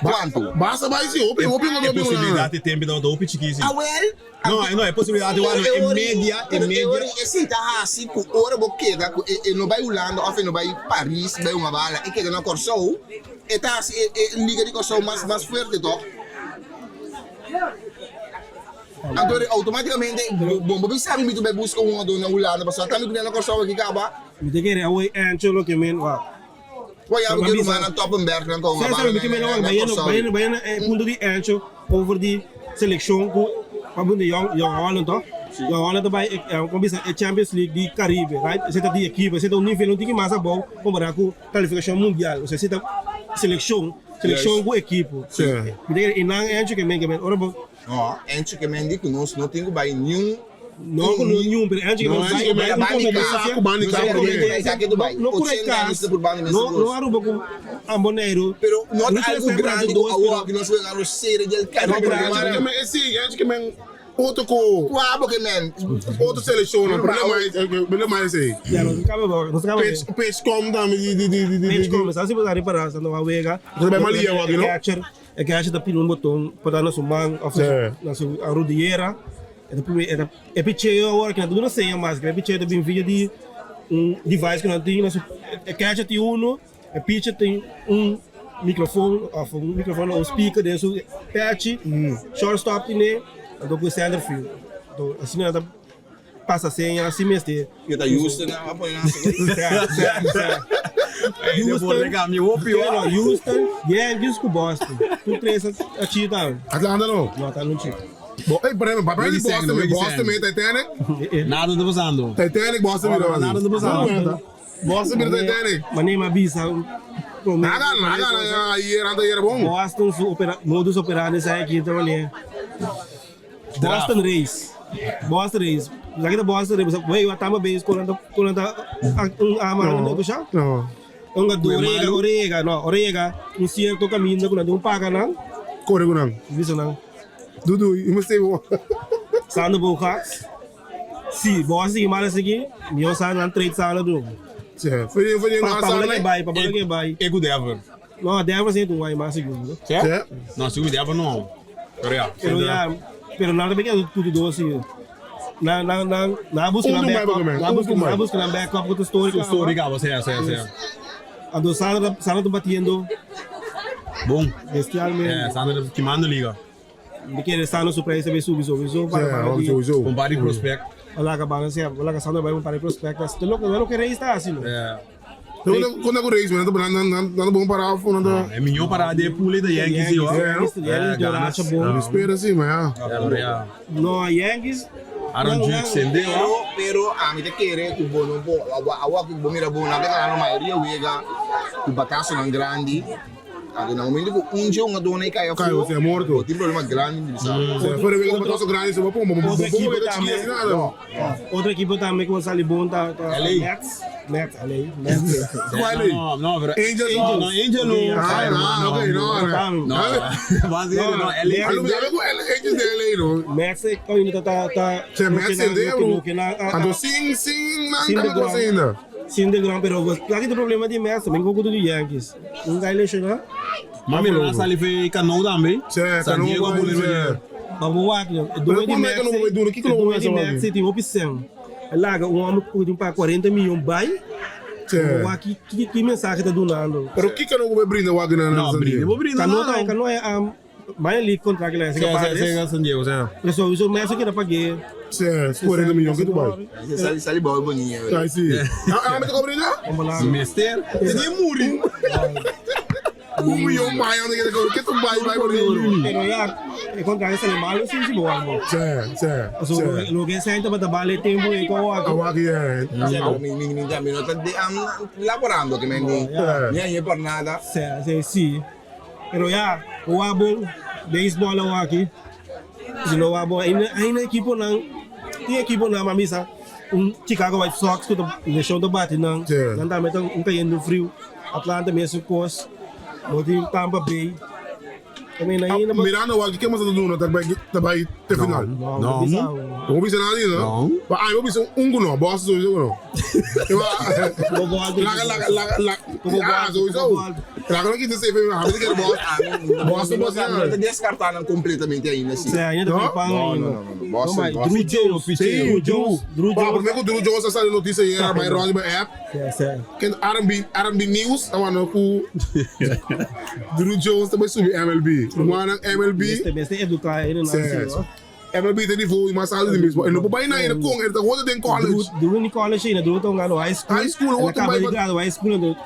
Speaker 4: Kuantu?
Speaker 3: Basta bai si, hopi hopi hungadó
Speaker 6: E
Speaker 3: bin Hulanda.
Speaker 6: posibilidat di tempu tabata hopi chikí si.
Speaker 4: Awel,
Speaker 6: No, no, e posibilidat di wak no, e media, e
Speaker 4: Pero e
Speaker 6: media.
Speaker 4: ora esei ta hasi ku ora bo keda ku e no bai Hulanda òf e no bai Paris bai hunga bala, e keda na Kòrsou, e ta hasi e e liga di Kòrsou mas mas fuerte tòg? Anto outomátikamente bo bo bin sabi mi ta bai buska un hungadó na Hulanda pasobra tambe ku mi na Kòrsou aki kaba.
Speaker 5: Mi ta kere awor ancho loke men wak.
Speaker 4: Wak ya bo ke rumannan Toppenberg nan kon
Speaker 5: Sa sa mi ke men wak bayendo bayendo bayendo e punto di ancho over di selekshon ku pa bunda Jong Jong Holland to. Jong Holland ta bai e kon bisa e Champions League di Caribe right esei ta di ekipo esei ta un nivel un tiki mas abou kompará ku kalifikashon mundial osea esei ta selekshon selekshon ku ekipo. Mi ta kere e nan ancho ke men ke men ora bo
Speaker 4: No, Encho ke men di ku nos no tin ku bai niun
Speaker 5: No ku no niun, pero Encho ke men bai bai un kompetensia. No ku Rekas, no no Aruba ku Boneiru.
Speaker 4: Pero no ta algu grandi ku awor ku nos wega nos serie del Caribe.
Speaker 3: Encho ke men si, Encho ke men otro ku.
Speaker 4: Kua bo ke men?
Speaker 3: Otro selekshonnan, problema es problema esei.
Speaker 5: Ya nos kaba bo, nos kaba.
Speaker 3: Pech pechkom tambe di di di di.
Speaker 5: Pechkom, sa si bo ta ripará sa no a wega.
Speaker 3: Nos bai Malia wak, no?
Speaker 5: Catcher. E catcher ta pidi un boton pa da na su man of na su rodillera. E ta primi, e ta e picheo awor ki nan ta duna seña mas, e picheo ta bin via di un device ku nan tin na su, e catcher tin uno, e pitcher tin un microfon of un microfon o un speaker den su pechi, shortstop tine, anto ku e center field. Anto asina nan ta Pasa seña así mester.
Speaker 4: Yo ta Houston a pone nan así.
Speaker 6: Houston,
Speaker 5: Houston, Yankees ku Boston. Tur tres a chi tambe.
Speaker 3: Atlanta no?
Speaker 5: No, Atlanta no chi.
Speaker 3: Bo, ey, por ejemplo, papia di Boston, Boston me Titanic.
Speaker 6: Nada ta pasando.
Speaker 3: Titanic Boston mira.
Speaker 6: Nada ta pasando.
Speaker 3: Boston mira Titanic.
Speaker 5: Mane mi a bisa prome.
Speaker 3: Nada, nada, ayer, antes ayer bon.
Speaker 5: Boston su opera, modus operandi sa aki ta mane. Boston Rays. Boston Rays. Sa kita Boston Rays. Wey, wa Tampa Bay kon nan kon nan ta un ama no kusha?
Speaker 3: No.
Speaker 5: Un ga orega, orega, no, orega, un cierto caminda ku nan tin un paga nan.
Speaker 3: Kore ku nan.
Speaker 5: Bisa nan.
Speaker 3: Dudu, i mester bo.
Speaker 5: Sander Bogaerts. Si, bo a sigui mal asiki, mihó sa nan trade Sander du.
Speaker 3: Sí, fue fue
Speaker 5: Pa pa bola ke bai, pa bola ke bai.
Speaker 6: E ku Denver.
Speaker 5: No, Denver sí tu bai mas sigur, no?
Speaker 6: Sí? No, sigur Denver no. Pero ya.
Speaker 5: Pero ya, pero nan tambe keda tutu dos sí. Nan nan nan nan a buska nan backup, nan a buska nan a buska nan backup ku ta story kaba.
Speaker 6: Story kaba, sí, sí, sí.
Speaker 5: Anto Sander Sander ta batiendo.
Speaker 6: Bon.
Speaker 5: Bestialmente.
Speaker 6: Eh, Sander ta kimando liga.
Speaker 5: Mi kere Sander su prijs ta bay subi sowieso para para di.
Speaker 3: Sowieso.
Speaker 6: Un par di prospect.
Speaker 5: Ola ka bana sea, ola ka Sander bay un par di prospect. Ta loke loke Rays ta hasi no.
Speaker 3: Konta ku Rays, nan ta nan ta bon para of nan ta.
Speaker 6: E miho para di e pool ei ta Yankees yo.
Speaker 5: Yankees, Yankees doracha bon.
Speaker 3: Mi spera si, ma ya.
Speaker 5: No, Yankees.
Speaker 6: Aaron Judge sende
Speaker 4: Pero, pero ami ta kere ku bo no por awor ku bo mira bo nan ta gana mayoria wega ku batasonan grandi. Anto na momento ku un dje un a dona i kai afó,
Speaker 3: Kai, o morto.
Speaker 4: bo tin problema grandi di bisa.
Speaker 3: Se fuera wega bataso grandi se bo pon, bo bo
Speaker 5: Otro
Speaker 3: bo
Speaker 5: equipo
Speaker 3: wega
Speaker 5: tambe.
Speaker 3: chiki así nada.
Speaker 5: Otro equipo tambe ku a sali bon ta ta
Speaker 6: LA.
Speaker 5: Mets. Mets, LA, Mets.
Speaker 3: Cuál LA?
Speaker 6: No, no, pero
Speaker 3: Angels
Speaker 6: no, no, Angel no.
Speaker 5: Ok,
Speaker 3: Ah, ah, ok, no,
Speaker 5: no.
Speaker 6: No, vas a no, LA.
Speaker 3: A lo mejor ku LA Angels de LA no.
Speaker 5: Mets e ainda ta ta ta
Speaker 3: Se Mets
Speaker 5: loke nan-
Speaker 3: sende,
Speaker 5: loke-
Speaker 3: bro.
Speaker 5: loke nan a- a-
Speaker 3: Anto sin sin nan
Speaker 5: Sin
Speaker 3: kaba
Speaker 5: DeGrom.
Speaker 3: cosa ainda.
Speaker 5: Sin DeGrom, pero la ki ta problema di Mets tambe ku di Yankees. Un guy lesioná.
Speaker 6: Mami, nan a sali fe Cano tambe.
Speaker 3: Sí,
Speaker 6: San
Speaker 3: Cano
Speaker 6: Diego a
Speaker 3: bai,
Speaker 6: bole
Speaker 3: sí.
Speaker 6: rodear.
Speaker 5: Ma bo wak, e dueño di
Speaker 3: Pero
Speaker 5: Mets,
Speaker 3: como bai duna? Kiko
Speaker 5: e
Speaker 3: lo
Speaker 5: dueño di
Speaker 3: bai
Speaker 5: Mets tin hopi sen. E laga un homber ku tin paga 40 miyon bai.
Speaker 3: Sí.
Speaker 5: Bo wak ki ki ki mensahe ta dunando.
Speaker 3: Pero kiko no bai brinda wak na
Speaker 6: No,
Speaker 3: San
Speaker 6: brinda,
Speaker 3: Diego?
Speaker 6: bo brinda
Speaker 5: Cano
Speaker 6: nada.
Speaker 5: ta Cano e um, minor league contract la
Speaker 6: Sí,
Speaker 5: sa
Speaker 6: sí,
Speaker 5: Padres.
Speaker 6: sí, San Diego, sí.
Speaker 5: Pero sowieso Mets keda pag'é.
Speaker 3: Sí, 40 miyon ki tu bai.
Speaker 4: Sali sali bou boninha.
Speaker 3: Ai, sí. Ah, ah, me tocó brinda?
Speaker 6: Mister, tenía muri.
Speaker 3: Un miyon bai, onde que que tu bai bai por duro.
Speaker 5: Pero ya, e contrato sali malo sí sí bo wak bo.
Speaker 3: Sí, sí.
Speaker 5: So,
Speaker 3: Sí.
Speaker 5: lo ke sa tabata bale tempo e ko wak.
Speaker 3: Awak ye.
Speaker 4: Pero mi mi mi mi no ta de am laborando que me ni ni ahí por nada.
Speaker 5: Sí, sí, sí. Pero ya, o bon, baseball awor aki. Si no wa bon, ainda ainda ekiponan, tin ekiponan ma misa un Chicago White Sox ku ta leshon ta bati nan.
Speaker 3: Sí.
Speaker 5: Nan tambe ta un kayendo friu. Atlanta mesun kos. No tin Tampa Bay. I mean, ainda
Speaker 3: Ah, Mirando awor, ke mas ta duna ta bai ta bai te final?
Speaker 5: No,
Speaker 6: No.
Speaker 5: no bisa.
Speaker 3: No bisa nada no?
Speaker 6: No.
Speaker 3: Ma ai, bo bisa un ku no, Boston sowieso ku no.
Speaker 5: Bo alto.
Speaker 3: Laga laga laga laga.
Speaker 5: Como
Speaker 3: Ah,
Speaker 5: alto,
Speaker 3: sowieso.
Speaker 5: como alto.
Speaker 3: Laga no kita safe, ha, que Boston. Boston Boston.
Speaker 4: No ta descartanan completamente ainda si.
Speaker 5: Sí, ainda
Speaker 3: No?
Speaker 5: ta pan
Speaker 4: No,
Speaker 5: ainda.
Speaker 4: no, no, no. Boston,
Speaker 5: No,
Speaker 4: Boston.
Speaker 5: Drew Jones,
Speaker 3: Sí,
Speaker 5: Drew Jones, Drew
Speaker 3: Pa,
Speaker 5: Jones.
Speaker 3: promé ku Drew Jones a sali notisia ayera bai rònt riba app.
Speaker 5: Sí, sí.
Speaker 3: Ken R&B, R&B News, a wano ku Drew Jones ta bai subi MLB. Rumannan MLB,
Speaker 5: Mester, mester eduká e nan
Speaker 3: Sí.
Speaker 5: así, no?
Speaker 3: MLB ta nivo mas alto di beisbòl. E no por bai na ainda kon, e ta hopi den college.
Speaker 5: Drew, Drew ni college ainda, Drew ta hungando high school.
Speaker 3: High school,
Speaker 5: El a
Speaker 3: otro
Speaker 5: kaba
Speaker 3: bai
Speaker 5: di
Speaker 3: pa-
Speaker 5: gradua high school, anto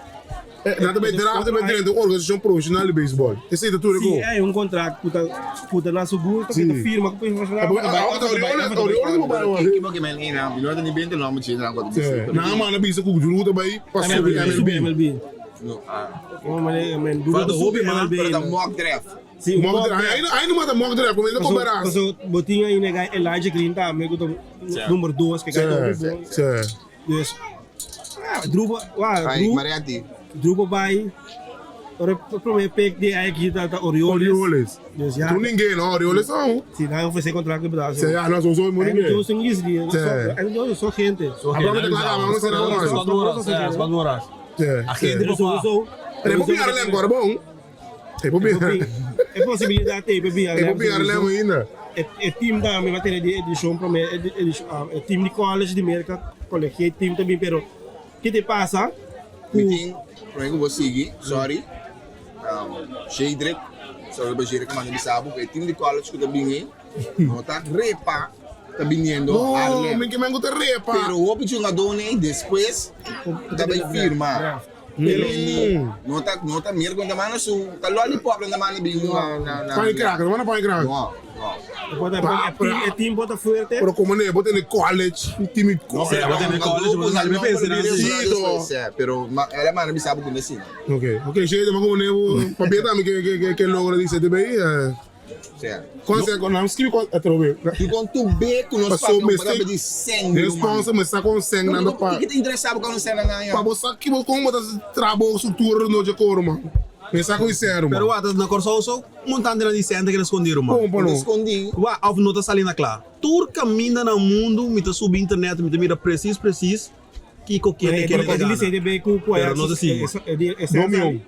Speaker 3: Nan ta bai draft, ta bai drenta un organisashon profeshonal di beisbòl. Esei ta tur e
Speaker 5: Si
Speaker 3: ko.
Speaker 5: hay un contract ku ta ku ta na su gusto,
Speaker 3: Sí.
Speaker 5: ku ta firma ku profeshonal.
Speaker 3: Awor ta Orioles, Orioles bo bai awor.
Speaker 4: Ki bo ke men ina, mi no ta ni bente nomber dje nan ku ta
Speaker 3: Sí.
Speaker 4: bisa.
Speaker 3: Nan a manda bisa ku Drew ta bai pa subi
Speaker 5: MLB.
Speaker 3: MLB.
Speaker 5: MLB.
Speaker 4: No, ah.
Speaker 5: Oh, man, man, Drew
Speaker 6: Falta
Speaker 5: ta
Speaker 6: hopi,
Speaker 5: subi
Speaker 6: man.
Speaker 5: MLB.
Speaker 4: Pero ta mock draft.
Speaker 5: Sí,
Speaker 3: Mock
Speaker 5: mock
Speaker 3: draft.
Speaker 5: draft.
Speaker 3: Ainda ainda mata mock draft, como ainda
Speaker 5: Paso,
Speaker 3: comparas.
Speaker 5: paso, bo tin ainda guy Elijah Green tambe ku ta number 2 ke
Speaker 3: Sí,
Speaker 5: guy ta hopi bon.
Speaker 3: sí.
Speaker 5: Dus, ah, Drew, wa,
Speaker 4: Ai,
Speaker 5: Drew,
Speaker 4: Marianti.
Speaker 5: Drew por bai. Ora e prome pick di aki ta ta Orioles.
Speaker 3: Orioles.
Speaker 5: Dus ja.
Speaker 3: Tu ninguém, no? Orioles não.
Speaker 5: Si nan ofrece contrato pa
Speaker 3: Sí, ah, no, son soy muy
Speaker 5: Andrew
Speaker 3: ninguém.
Speaker 5: Jones un is di.
Speaker 3: Sí.
Speaker 5: Andrew Jones so gente.
Speaker 3: Abraham te claro, vamos a hacer nada más.
Speaker 6: Squad horas, sí, squad horas.
Speaker 3: Sí.
Speaker 6: Agente,
Speaker 5: Pero
Speaker 6: papá.
Speaker 5: sowieso.
Speaker 3: Pero é para Harlem agora, bom. É para
Speaker 5: E posibilidad te pa
Speaker 3: É para Harlem ainda.
Speaker 5: E e team tambe va tene di edicion prome edicion e team di college di Merca collegiate team tambe pero ki te pasa
Speaker 4: Mi
Speaker 5: ku
Speaker 4: tin, prome ku bo sigui, sorry, um, Shadrick, sorry pa Shadrick manda bisa bo, e team di college ku ta bini, no ta repa, ta biniendo
Speaker 3: No,
Speaker 4: Harlem.
Speaker 3: mi que me gusta repa.
Speaker 4: Pero hopi jugadornan despues ta bai firma.
Speaker 3: Mm.
Speaker 4: No ta no ta mira con ta mano su ta lollipop na mano bin na na na.
Speaker 3: Pan crack, no pan crack.
Speaker 4: No, no.
Speaker 5: E team e team bota fuerte.
Speaker 3: Pero como ne, bo tene college, un team
Speaker 6: college. Bo tene college, bo tene pensa na
Speaker 4: Sí, pero ela mano mi sabe con assim.
Speaker 3: Ok, ok, che, ma como ne, papia tambe que que que logra di CTBI.
Speaker 4: Sea.
Speaker 3: Kon se kon nam skibi kon atrobe.
Speaker 4: Di kon tu be ku nos
Speaker 3: Paso
Speaker 4: papia
Speaker 3: me
Speaker 4: pa
Speaker 3: se
Speaker 4: di seng
Speaker 3: Den sponsor me sa kon seng nan da pa.
Speaker 4: Ki te interesa bo kon seng nan aya.
Speaker 3: Pa bo sa ki bo kon bo ta trabo structura no dje koro man. Me sa kon seng
Speaker 6: Pero
Speaker 3: man.
Speaker 6: wat na Kòrsou so montante nan di sèn ta keda skondi ruman.
Speaker 3: Kon pa no.
Speaker 4: Skondi.
Speaker 6: Wa of no ta sali na kla. Tur kaminda na mundu mi ta subi internet mi ta mira presis presis kiko kende kende ta gana. Pero no ta sigui.
Speaker 3: Domion.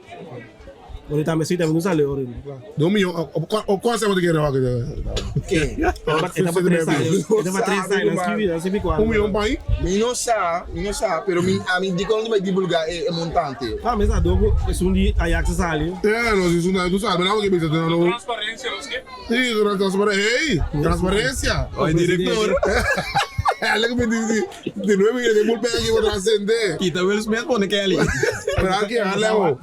Speaker 3: Domion o kon seng bo ta kere wak. Un mion pa ai.
Speaker 4: Mi no sa, mi no sa, pero mi ami dikon no ta bai divulga e montante.
Speaker 3: Eh no si su tu sabe nan ke bisa tu no.
Speaker 8: Transparencia los ke?
Speaker 3: Si transparencia hey transparencia.
Speaker 6: Oye director.
Speaker 3: Algo me dice de nuevo y de mulpe aquí por trascender.
Speaker 6: Kita Will Smith pone Kelly.
Speaker 3: Pero aquí Leo.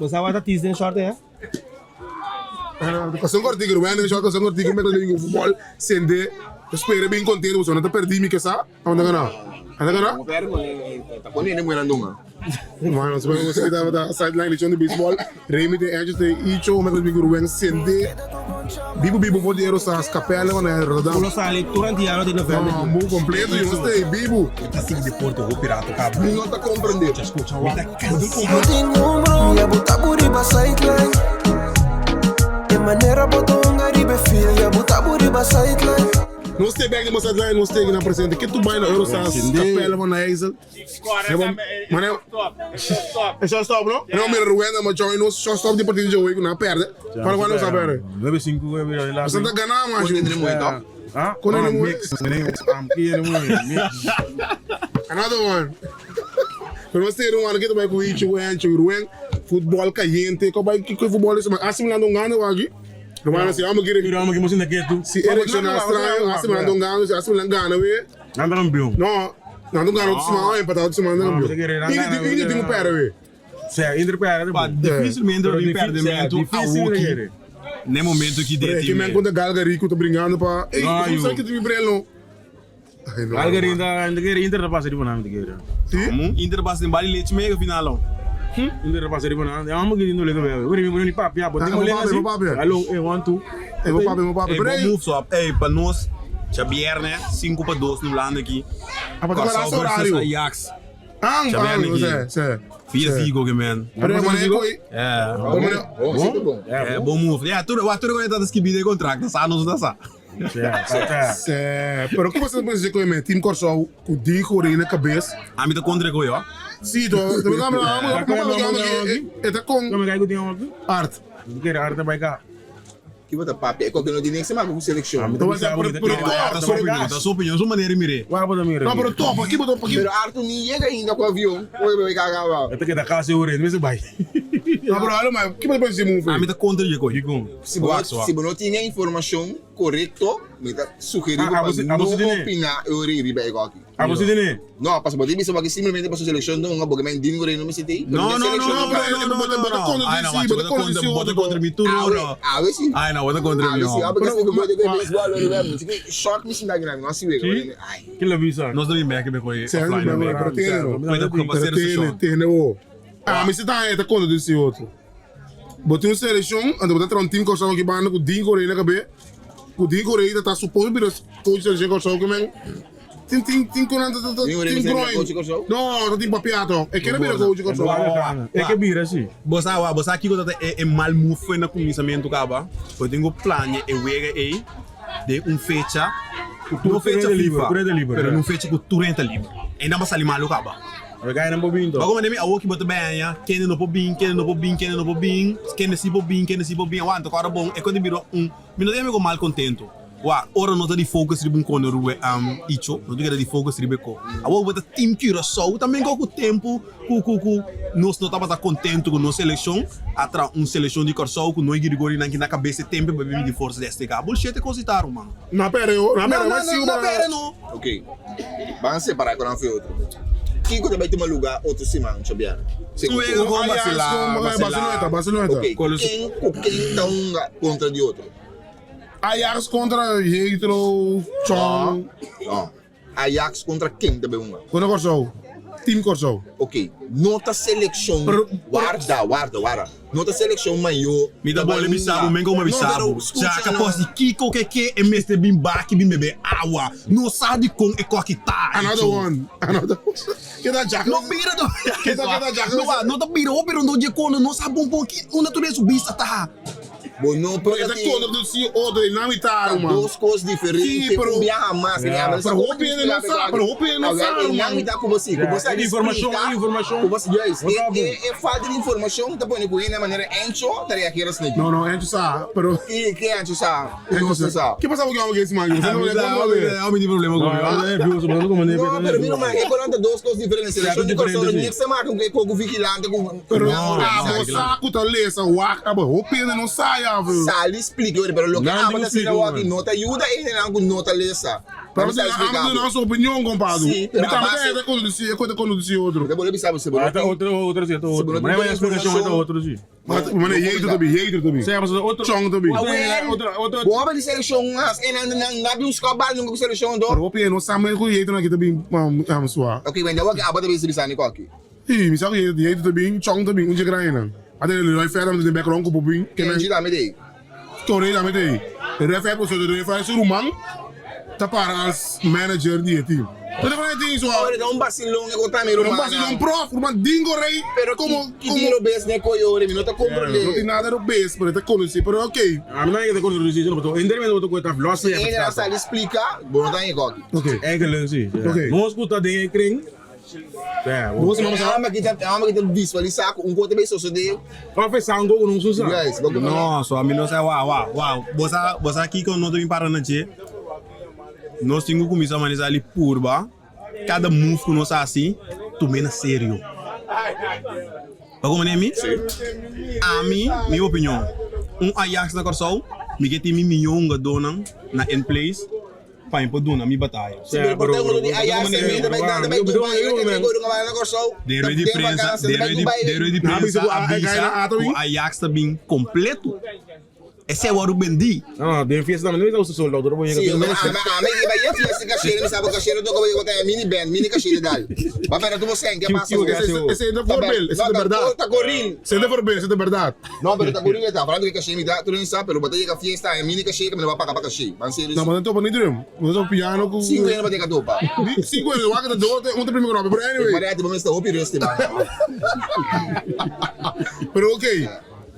Speaker 3: Kasi cortico, bueno, yo kasi cortico me digo fútbol sende. Espera bem contento, você não tá perdi me que sa. Anda gana. Anda gana.
Speaker 4: Ta pone ne muera ndonga.
Speaker 3: Mano, se você que tá sideline de baseball, Remy de Angels de Icho, me digo Ruben sende. Bibo bibo voor de Aerostars, Capelle van Rotterdam. No, boel completo, jongens, hey, bibo.
Speaker 6: Ta sigui deporte hopi rato kaba.
Speaker 4: Mi no ta comprende.
Speaker 6: Mi ta cansa.
Speaker 2: No tin un bron, ya bo ta buriba sideline. E manera bo ta hunga riba e field, ya bo ta buriba sideline.
Speaker 3: Nos te back de sideline, nos te na presente. Que tu vai na Eurostars, Capelle van IJssel. Maar nee,
Speaker 8: Stop.
Speaker 3: é só stop, no? Não, mira, Ruben, maar join nos, só stop die partida de jogo, na perde. Para quando não perde.
Speaker 5: 9 5
Speaker 3: Você tá ganhando, mas.
Speaker 4: Kon ne muera.
Speaker 3: Kon ne muera.
Speaker 5: Mix. Mix.
Speaker 3: Another one. Pero você tem um ano que tu vai com o Ichi, o Encho, o Ruben, futebol caliente, como vai que futebol isso, mas assim lá não ganha aqui. Romano assim, amo que
Speaker 5: Mira, que você não quer tu.
Speaker 3: se ereccionar estranho, assim lá não ganha, assim lá ganha, we.
Speaker 5: Nanda campeão.
Speaker 3: Não, não não ganha outro semana, empatar outro semana não.
Speaker 5: Não, você quer- não
Speaker 3: E
Speaker 5: ganha,
Speaker 3: e tem um pera, we.
Speaker 5: Sim, Inter perde.
Speaker 6: Pa, dificilmente
Speaker 5: Pero
Speaker 6: eu
Speaker 5: difícil,
Speaker 6: perdimento
Speaker 5: é, difícil,
Speaker 6: a
Speaker 5: né,
Speaker 6: Woki. Nem momento que
Speaker 3: Pero é
Speaker 6: de
Speaker 3: que men contra Galgary que eu tô brincando para. Ei,
Speaker 5: Não,
Speaker 3: não sabe
Speaker 5: eu-
Speaker 3: que tu me brelo. Ai, não.
Speaker 5: Algar ainda, ainda quer Inter passa de bonam quer.
Speaker 3: Sim?
Speaker 6: Inter passa em Bali leite mega final.
Speaker 5: Inter passa de bonam. É uma que não leva bem. Uri mi ni papi, ah,
Speaker 3: Ah,
Speaker 5: tem
Speaker 3: vou
Speaker 5: um
Speaker 3: papi, vou papi.
Speaker 5: Alô, é 1 2.
Speaker 3: Eu vou papi, vou papi.
Speaker 6: Ei,
Speaker 3: Pero
Speaker 6: bom
Speaker 3: aí,
Speaker 6: move só. Ei, pa nós, Xavier, né? 5 para 2 no lado aqui.
Speaker 3: ah, mas agora
Speaker 6: Kòrsou
Speaker 3: esse
Speaker 6: versus
Speaker 3: horário.
Speaker 6: Ajax.
Speaker 3: Ah,
Speaker 6: Xavier
Speaker 3: ah,
Speaker 6: aqui.
Speaker 3: Zé, Zé.
Speaker 6: Via
Speaker 3: Zé.
Speaker 6: Zigo, que man.
Speaker 3: Pero aí, mano, é coi.
Speaker 6: É.
Speaker 4: Bom, bom, bom.
Speaker 6: É, bom move. É, tudo, o tudo quando tá escrito de contrato, sa nos da sa.
Speaker 3: Zé, pero o que você pensa de coi, man? Team Corsol, com o Dico na cabeça.
Speaker 6: A mim tá contra coi, ó.
Speaker 3: Sim, tô. Tô não, não, não, não, não, tá com
Speaker 5: Não me caigo tem um.
Speaker 3: arte.
Speaker 5: Quer arte vai cá.
Speaker 4: Ki bota papi, é qualquer não tem nem que se marca com seleção.
Speaker 3: Então vai ser por por
Speaker 6: Tá sua opinião, tá sua opinião, sua maneira de mirar.
Speaker 5: Vai botar mira.
Speaker 3: Não, pero top, aqui botou aqui.
Speaker 4: Pero Arthur nem chega ainda com o avião. Oi, vai cagar.
Speaker 5: Até que da casa eu uri, mas vai.
Speaker 3: Não, pero olha, mas que você pensa de
Speaker 6: A
Speaker 3: move?
Speaker 6: mim tá contra de coi.
Speaker 4: Se você, se você não tem a informação correta, me tá sugerindo
Speaker 5: Ah, ah,
Speaker 4: para
Speaker 5: você- ah,
Speaker 4: não
Speaker 5: você tem-
Speaker 4: opinar eu ri riba igual aqui.
Speaker 5: Ah, você tem?
Speaker 4: Não, passa botar isso aqui simplesmente para seleção não, porque men din gore não me senti.
Speaker 6: Não, não, não, não,
Speaker 3: pero
Speaker 6: não, não,
Speaker 3: bota-
Speaker 6: não,
Speaker 3: bota
Speaker 6: não.
Speaker 3: contra
Speaker 6: Ai,
Speaker 3: de
Speaker 6: não,
Speaker 3: si,
Speaker 6: macho,
Speaker 3: bota
Speaker 6: bota
Speaker 3: contra de
Speaker 6: contra,
Speaker 3: si,
Speaker 6: bota
Speaker 3: outro.
Speaker 6: contra mim, tu não, não.
Speaker 4: Ah, we sim.
Speaker 6: Ai, não, bota contra
Speaker 4: Ah,
Speaker 6: mim,
Speaker 4: we sim. Ah,
Speaker 6: ó.
Speaker 4: porque eu vou ter baseball, eu vou shock me sinta grande, não se vê. Ai.
Speaker 5: Que la visa.
Speaker 6: Nós também back me coi.
Speaker 3: Sério,
Speaker 6: offline,
Speaker 3: mas
Speaker 6: né?
Speaker 3: pero tem, não.
Speaker 6: Mas dá pra fazer esse
Speaker 3: Tem,
Speaker 6: show.
Speaker 3: tem, não. Ah, mas você tá aí, tá contra desse outro. Botei um seleção, anda botar um time Corsol aqui, banda com o Dingo na cabeça. O Dingo Reina tá suposto vir coach seleção Corsol que men. Tem tem tem com nada
Speaker 4: Dingo Reina
Speaker 3: tem
Speaker 4: será
Speaker 3: groin.
Speaker 4: coach Corsol?
Speaker 3: Não, tem papiato. É que era vir coach Corsol.
Speaker 5: É que bira sim.
Speaker 6: Você wa, você aqui que é é mal move na começamento acaba. Eu tenho plano e wega e de um fecha. Não fecha
Speaker 5: é livre,
Speaker 6: FIFA.
Speaker 5: tu é livre,
Speaker 6: Pero
Speaker 5: é.
Speaker 6: não fecha com tu renta livre. Ainda mais ali malu acaba.
Speaker 5: Vai ganhar um bobinho.
Speaker 6: Bago man a woki bota bem ya, quem não pode bem, quem não pode bem, quem não pode bem, quem se pode bem, quem se pode bem, wa, agora bom, é quando vira um, me não tem me mal contento. Wa, ora não tá de focus riba um kono ruwe um icho, não tem de focus riba ko. A woki bota team Curaçao também com o tempo, ku ku ku, nós não tava tá contento com nossa seleção, atra um seleção de Curaçao com nós Grigori na na cabeça tempo para beber de força deste cá. Bullshit é cositaram, mano.
Speaker 3: Não, pera, eu, não, pera,
Speaker 6: Não,
Speaker 3: mas
Speaker 6: não,
Speaker 3: sigo
Speaker 6: não,
Speaker 3: para.
Speaker 6: pera não.
Speaker 4: Ok. Vamos separar com um outro. Kiko também tem um lugar outro semana, Xavier.
Speaker 6: Tu é com
Speaker 3: Ajax,
Speaker 6: vacilar,
Speaker 3: com
Speaker 6: vacilar.
Speaker 3: Barcelona, Barcelona.
Speaker 4: Ok. Quem com quem tá um contra de outro?
Speaker 3: Ajax contra Heathrow, Chong.
Speaker 4: Não. Ajax contra quem também um?
Speaker 3: Contra Corsol. Team Kòrsou.
Speaker 4: Ok, no ta selekshon, warda, warda, warda, no ta selekshon mayó.
Speaker 6: Mi ta bole bisa bo, men como bisa bo. Chaka pos di kiko ke ke e mester bin baki bin bebe awa. No sa di kon e koki ta
Speaker 3: Another
Speaker 6: hecho.
Speaker 3: one, another one. Keda Chaka.
Speaker 6: No bira do.
Speaker 3: Keda keda Chaka.
Speaker 6: No wa, no ta bira hopi rondó dje kono, no sa bon bon ki unda tur e su bista ta.
Speaker 4: Bo no por
Speaker 3: Pero e ta kontraducí otro e na mitad,
Speaker 4: Ta
Speaker 3: ruman.
Speaker 4: dos kos diferente,
Speaker 3: Sí, pero
Speaker 4: un biaha mas.
Speaker 5: Ja.
Speaker 3: Pero hopi hende no sa, pero hopi hende no sa,
Speaker 4: ruman.
Speaker 3: ruman.
Speaker 4: E mitad ku bo si, ku bo sa
Speaker 5: E informashon,
Speaker 4: explica,
Speaker 5: e informashon.
Speaker 4: ku bo si, juist,
Speaker 5: No
Speaker 4: e,
Speaker 5: ta bon.
Speaker 4: e, e falta di informashon ta pone ku hende manera Encho ta reagir asina.
Speaker 3: No, no, Encho sa, pero
Speaker 4: Ki, ki Encho sa?
Speaker 3: Encho
Speaker 4: Nos no sa.
Speaker 3: Ki pasa ku ki ome man?
Speaker 6: Ah, mi sa, mi tin problema ku mi.
Speaker 4: No, pero mira man, e konan ta dos kos diferente. Selekshon di Kòrsou no niks te maken ku e koko vigilante ku.
Speaker 3: Pero
Speaker 6: No,
Speaker 3: abo sa ku ta lesa wak abo hopi hende no sa ya bro.
Speaker 4: Sali splika ori, pero loke
Speaker 5: Nan
Speaker 4: abo
Speaker 5: tin
Speaker 4: ta
Speaker 5: ku
Speaker 4: asina
Speaker 5: splika
Speaker 4: wak
Speaker 5: man.
Speaker 4: no ta yuda e hendenan ku no ta lesa.
Speaker 3: Pero
Speaker 4: Nan
Speaker 3: si
Speaker 4: sa
Speaker 3: abo
Speaker 4: splika
Speaker 3: duna
Speaker 4: bo.
Speaker 3: su opinion kompado.
Speaker 4: Sí, pero
Speaker 3: Mi
Speaker 4: a
Speaker 3: tambe
Speaker 4: base-
Speaker 3: ta kondusi e ta kondusi otro.
Speaker 4: Mi ta bolbe bisa bo, si bo no
Speaker 5: Ata
Speaker 4: tin-
Speaker 5: otro, otro sí, ata
Speaker 4: Si bo
Speaker 5: otro.
Speaker 4: no tin
Speaker 5: Mané
Speaker 4: buena
Speaker 5: explicación, ata
Speaker 4: informashon-
Speaker 5: otro sí.
Speaker 3: Mane hater ta bin, hater ta bin.
Speaker 5: Sea, pasobra otro.
Speaker 3: Chong ta bin.
Speaker 4: Awel,
Speaker 5: Otro, otro.
Speaker 4: bo a di selekshon as e nan nan na bin score bal nunka ku selekshon do.
Speaker 3: Pero hopi no sa men ku hater nan kita bin um swa.
Speaker 4: Ok, ben dawak abo ta bin bisa ni koki.
Speaker 3: Si, mi sa ku hater ta bin, chong ta bin, un dje gran nan. Ate Leroy Fer den background ku bo bin.
Speaker 4: Kenji tambe dei.
Speaker 3: Torey tambe dei. Leroy Fer pasobra Leroy Fer su ruman ta para as manager di e team. Pero e team swa.
Speaker 4: Ora ta un basilon e ku tambe ruman.
Speaker 3: Un basilon prof, ruman dingo rey.
Speaker 4: Pero
Speaker 3: como
Speaker 4: ki tin robes ne koyo ora mi no ta comprende.
Speaker 3: No tin nada robes, pero e ta conoci, pero ok.
Speaker 5: A mi no ta conoci, no, pasobra henter mi no ta koe ta vlos
Speaker 4: Si hende a sali splika, bo no ta hende koki.
Speaker 3: Ok.
Speaker 5: Eigenlijk si.
Speaker 3: Ok.
Speaker 5: Nos ku ta den e kring.
Speaker 3: Bo si mama sa.
Speaker 4: E homber aki ta visualisa ku un kos ta bay sosode.
Speaker 5: Of e sango ku nos usa.
Speaker 4: Juist, bo ku
Speaker 6: No, so ami no sa wa wa wa. Bo sa bo sa kiko no ta bin para na dje. Nos tin ku kuminsá manera sali purba kada move ku nos hasi tum'é na serio. Bo komprende mi? Ami, mi opinion, un Ajax na Kòrsou mi ke tin mi mihó hungadónan na in place. Pa mi por duna mi bataya.
Speaker 4: Si pero por tanto di Ajax e mi ta bai nan ta bai Dubai e ta bai Dubai na Kòrsou.
Speaker 6: Den rueda di prensa, den rueda di prensa a bisa ku Ajax ta bin kompleto. Esei a wòrdu bendí.
Speaker 5: No, den fiesta tambe no bisa usa soldado, ora bo yega
Speaker 4: Si,
Speaker 5: den
Speaker 4: ami ami iba yen fiesta kashero, mi sa bo kashero toka bo yega ta mini band, mini kashero dal. Ba pera tu bo sen, ke pasa?
Speaker 3: Esei ta voorbeeld, esei ta bèrdat.
Speaker 4: Ta koril.
Speaker 3: Esei ta voorbeeld, esei ta bèrdat.
Speaker 4: No, pero ta gorila ta. Falando di caché mi ta tur insa, pero bo ta yega fiesta en mini caché caminda bo a paga pa caché. Ban serio
Speaker 3: No,
Speaker 4: si.
Speaker 3: bo ta topa ni drum. Bo ta topa piano cu.
Speaker 4: Cinco hende bo ta yega topa.
Speaker 3: Ni cinco hende, wak ta dos, un ta primi cu ropi, pero anyway.
Speaker 4: Maria ti bo mester hopi rust man.
Speaker 3: Pero ok,